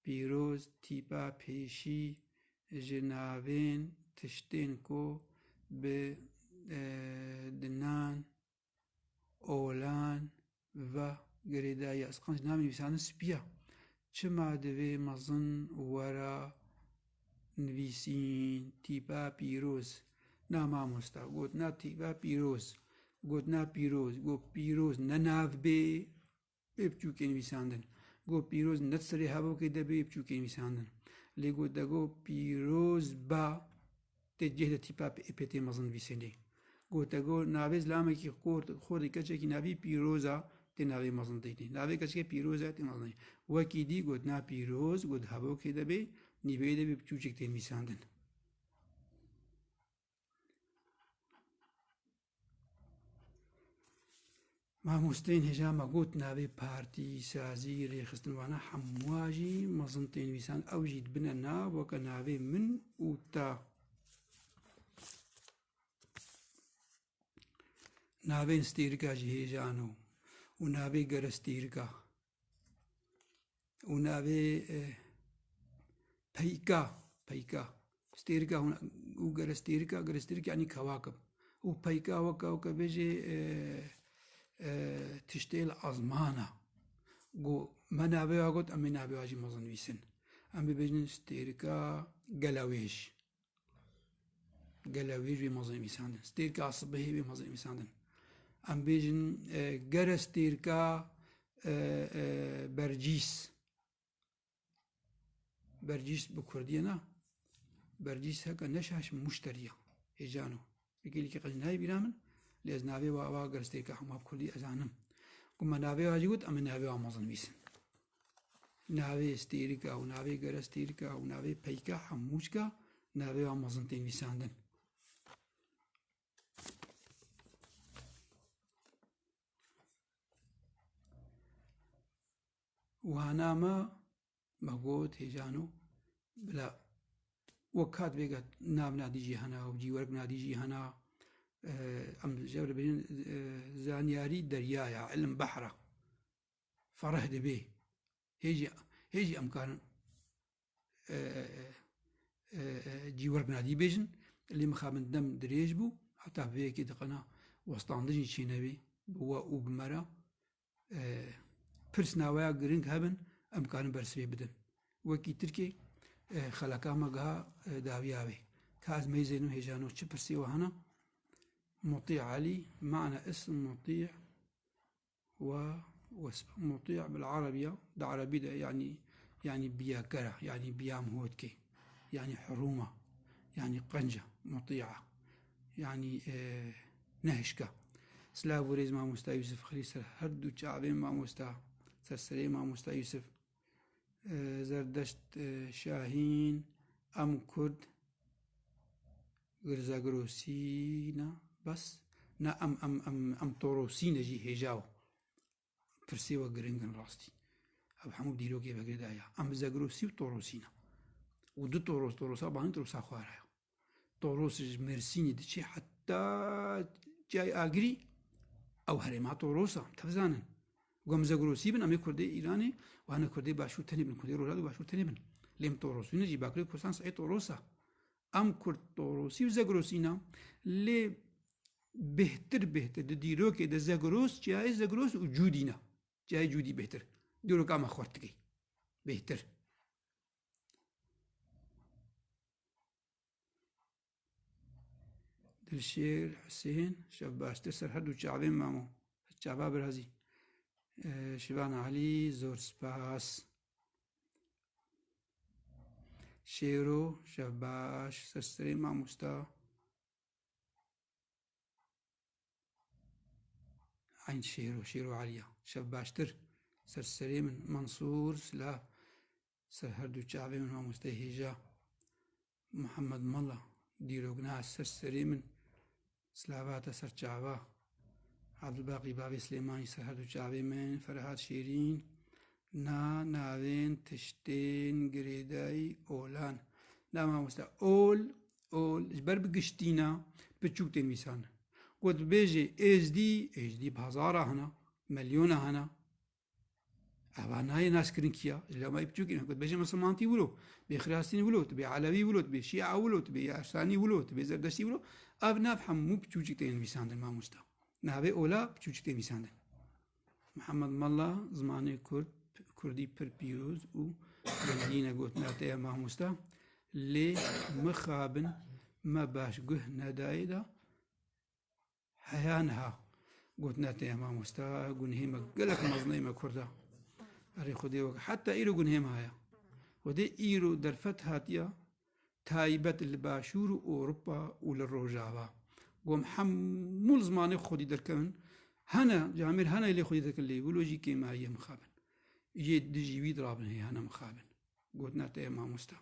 pîroz, tîpa pêşî ji navên tiştên ku bi, e, dinan olan ve girêdayî ya. Ez qenc navê nivîsandin spiya. Çima divê mezin wera nivîsîn tîpa pîroz? Na mamosta, gotina tîpa pîroz, gotina pîroz, got pîroz ne nav bê, bê biçûkê nivîsandin. Got pîroz ne di serê hevokê de bê, bê biçûkê nivîsandin. Lê got de got pîroz ba, tê cih de tîpa pê, pê tê mezin nivîsênê. Got te got navê zilamekî xort, xortê keçekî navî pîroz a, tê navê mezin tênê. Navê keçikê pîroz e, tê mezin tênê. Wekî dî gotina pîroz, got hevokê de bê, nîveyê de bê biçûçik tê nivîsandin. Mamosteyên hêja me got navê partî, sazî, rêxistin vana hemûa jî mezin tên nivîsan. Ew jî dibine nav weke navê min û te. Navên stêrika jî hêja no û navê gere stêrika. Û navê, e, peyka, peyka. Stêrika hûn, û gere stêrika, gere stêrika yanî kewakib. Û peyka weke, weke bêjê, e, e, tiştê li ezmana. Got, me navê wa got, em ê navê wa jî mezin nivîsin. Em bibêjin stêrika gelewêj. Gelewêj wê mezin nivîsandin. Stêrka sibihê wê mezin nivîsandin. Em bêjin, e, gere stêrka, e, e, bercîs. Bercîs bi kurdiyê na. Bercîs heke ne şaş muşteriya. Hêjano. Vê gelî qenc nayê bîra min. Lê ez navê wa, wa gere stêrka hema bi kurdî ez zanim. Ku me navê wa jî got, em ê navê wa mezin nivîsin. Navê stêrika û navê gere stêrika û navê peyka hemûçka navê wa mezin tên nivîsandin. Wana me, me got hêjano, bila wek kat vêga nav nadî jî hena û cîwerg nadî jî hena, e, em jevre bêjin, e, zanyarî deryaya, ilim behra. Fereh dibê. Hê jî, hê jî em karin, e, e, e, e, cîwerg nadî bêjin. Lê mixabin dem dirêj bû, heta vê yekê diqena westandin jî çênebê, bi we û bi me re. E, pirsna we ya giring hebin, em karin bersivê bidin. Wekî Tirkê, e, xeleka me giha, e, dawiya wê. Ka ez meyzêno hêjano çi pirsê we hene? Mutî Elî, ma'na ism mutî we wesf. Mutî bil Erebiya, di Erebî de yanî, yanî biyakera, yanî biyamhotkê, yanî hurûma, yanî qenca, mutîa, yanî, e, nehişka. Silav û rêz mamosta Yûsif Xilî ser her du çavên mamosta, ser serê mamosta Yûsif. E, Zerdeşt, e, Şahîn, em Kurd, Girzagirosî ne, bes. Ne, em, em, em, em Torosî ne jî hêja o. Pirsê we giring in rastî. Ev hemû dîrokê vegirê daye. Em Zagrosî û Torosî ne. Û du Toros, Torosa Banî, Torosa Xwara ye. Toros ji Mêrsînê diçe heta Çiyayê Agirî, ew herêma Toros e, em tev zanin. Ku em Zagrosî bin, em ê Kurdê Îranê û hene Kurdê Başûr tenê bin, Kurdê Rojhilat û Başûr tenê bin. Lê em Torosî ne jî, Bakurê Kurdistan seyê Toros e. Em Kurd Torosî û Zagrosî ne, lê bêhtir, bêhtir di dîrokê de Zagros, Çiyayê Zagros û Cûdî ne. Çiyayê Cûdî bêhtir. Dîroka me xurt dike. Bêhtir. Dilşêr Husên, şev baştir ser her du çavên mamo. Çava birazî. Ee, Şivan Elî, zor spas. Şêro, şev baş, ser serê mamosta. Eyn Şêro, Şêro Eliya. Şev baştir. Ser serê min. Mansûr, silav. Ser her du çavê min, mamosteyê hêja. Mihemed Mala, dîrokna ser serê min. Silava te ser çava. Abdulbaqî Bavê Silêmanî, ser her du çavê min. Ferhat Şêrîn, na navên tiştên girêdayî olan. Na mamoste, ol, ol, ji ber bi giştîna piçûk tên nivîsandin. Ku dibêjê Êzdî, Êzdî bi hezara hene, milyona hene. Eva nayê naskirin kî ya? Ji lema yê piçûkî ne. Ku dibêjê misilmantî wilo, bê xirastînî wilo, tu bê elewî wilo, tu bê şîa wilo, tu bê yarsanî wilo, tu bê zerdeştî wilo. Ev nav hemû piçûçik tên nivîsandin mamosta. Navê ola piçûçik tên nivîsandin. Mihemed Mala, zimanê kurd, kurdî pir pîroz û zengîn e, gotina te ye mamosta. Lê mixabin me baş guh nedayê de heya niha. Gotina te ye mamosta, gunhê me gelek mezin e me kurda. Erê Xwedê wek heta îro gunhê me heye. Xwedê îro derfet hatiya, taybet li Başûr û Ewropa û li Rojava. Gom hemû li zimanê xwedî derkevin. Hene, camêr hene lê xwedî derkevin lê wilo jî kêmayî ye mixabin. Yê dijî wî dirabin hê hene mixabin. Gotina te ye mamosta.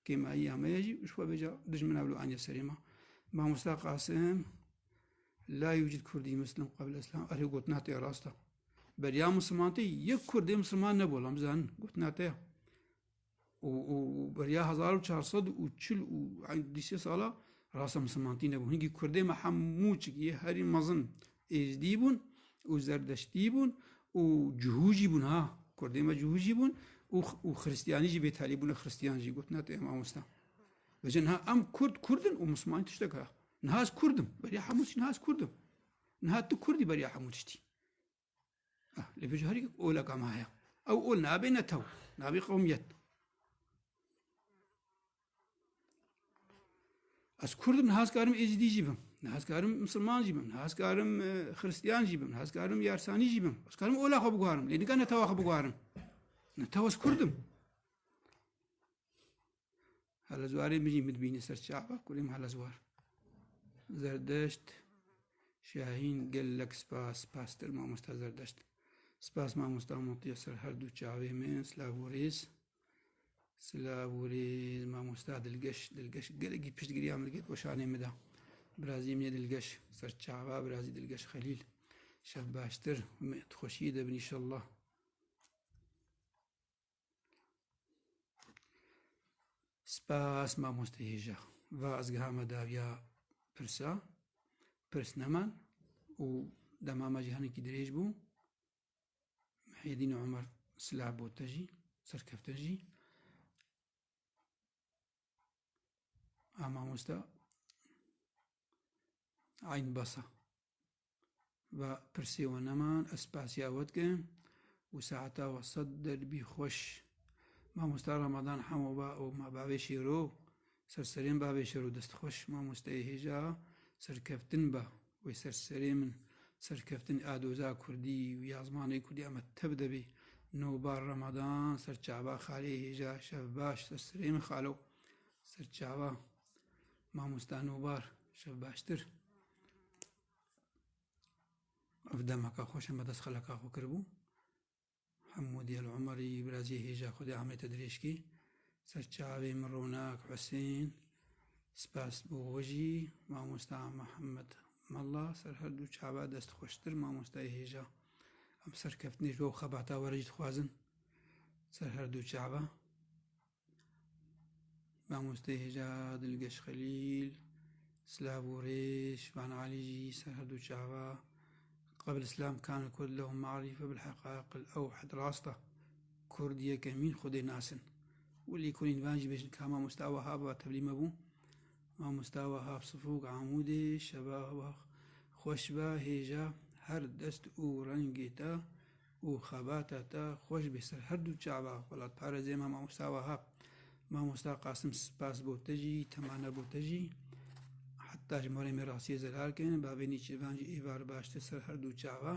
Kêmayî ya me ye jî, ji xwe bêja dijmina wilo aniye serê me. Mamosta Qasim, la yûcid Kurdî Muslim qebl Îslam. Erê gotina te ye rast e. Beriya misilmantê yek Kurdê misilman nebû, em zanin. Gotina te ye. û, û beriya hezar û çar sed û çil û dîsê sala rasa misilmantî nebû. Hingî Kurdê me hemû çik yê herî mezin Êzdî bûn û Zerdeştî bûn û Cihû jî bûn ha. Kurdê me Cihû jî bûn û, û Xiristiyanî jî bê talî bûne, Xiristiyan jî gotina te mamosta. Vêca niha em Kurd, Kurd in û misilmanî tiştek ha. Niha ez Kurd im. Beriya hemû çî niha ez Kurd im. Niha tu Kurd î beriya hemû tiştî. Ah, lê vêca herî oleka me heye. Ew ol nabe netew, nabe qewmiyet. Ez Kurd im, niha ez karim Êzidî jî bim, niha ez karim Misilman jî bim, niha ez karim, e, Xiristiyan jî bim, niha ez karim Yarsanî jî bim. Ez karim ola xwe biguharim, lê nika netewa xwe biguharim. Netew ez Kurd im. Helezwarê min jî min dibîne ser çava, kurê min helezwar. Zerdeşt, Şahîn, gelek spas, spastir mamosta Zerdeşt. Spas mamosta Mutî ser her du çavê min, silav û rêz. Silav û rêz mamosta Dilgeş, Dilgeş gelekî piştgiriya min diket weşanê min de. Birazî min ê Dilgeş ser çava, birazî Dilgeş Xelîl. Şev baştir, em ê di xweşiyê de bin înşallah. Spas mamoste hêja. Va ez gihame dawiya pirsa, pirs neman û dema me jî hinekî dirêj bû. Mihêdîn Omer, silav bo te jî, serkeftin jî. A mamoste, eyn bes e. Va pirsê we neman, ez spasiya we dikim. û saeta we sed derbî xweş. Mamosta Ramadan Hemo ba û ma bavê Şêro, ser serên bavê Şêro dest xweş. Mamosteyê hêja serkeftin ba, wê ser serê min serkeftin a doza kurdî û ya zimanê kurdî eme tev de bê. Nobar Ramadan ser çava xalê hêja şev baş ser serê min xalo. Ser çava mamosta Nobar şev baştir. Ev demeka xweş e me dest xeleka xwe kiribû. Hemû diyel Umerî biraziyê hêja Xwedê amête dirêjkî. Ser çavê min Ronak Husên. Spas bo we jî mamosta Mihemed Mella ser her du çava dest xweştir mamostayê hêja. Em serkeftinê ji bo xebata we re jî dixwazin. Ser her du çava. Mamostê hêja Dilgeş Xelîl, silav û rêz, Şivan Alî jî ser her du çava. قبل الإسلام كان الكرد لهم معرفة بالحقائق الأوحد. Rast e. Kurd yekemîn Xwedê nasin. Welî kurîn van jî bêjin ka mamosta Wahab va tevlî me bû. Mamosta Wahab Sifûk Amûdê şeva xweş be hêja her dest û rengê te û xebata te xweş bê ser her du çava. Welat parêzê me mamosta Wahab. Mamosta Qasim spas bo te jî, temane bo te jî. Heta ji morê me rastiyê zelal kin, bavê Nîçîrvan jî êvar baştir ser her du çava.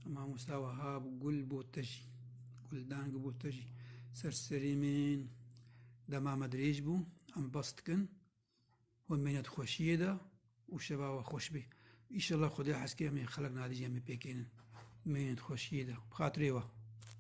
Mamosta Wahab gul bo te jî. Gul dang bo te jî. Ser serê min dema me dirêj bû, em bas dikin. We meynet xweşiyê de û şeva we xweş bê. Îşallah Xwedê heskê em ê xelek nadî jî em ê pêkênin. Meynet xweşiyê de. Bi xatirê we.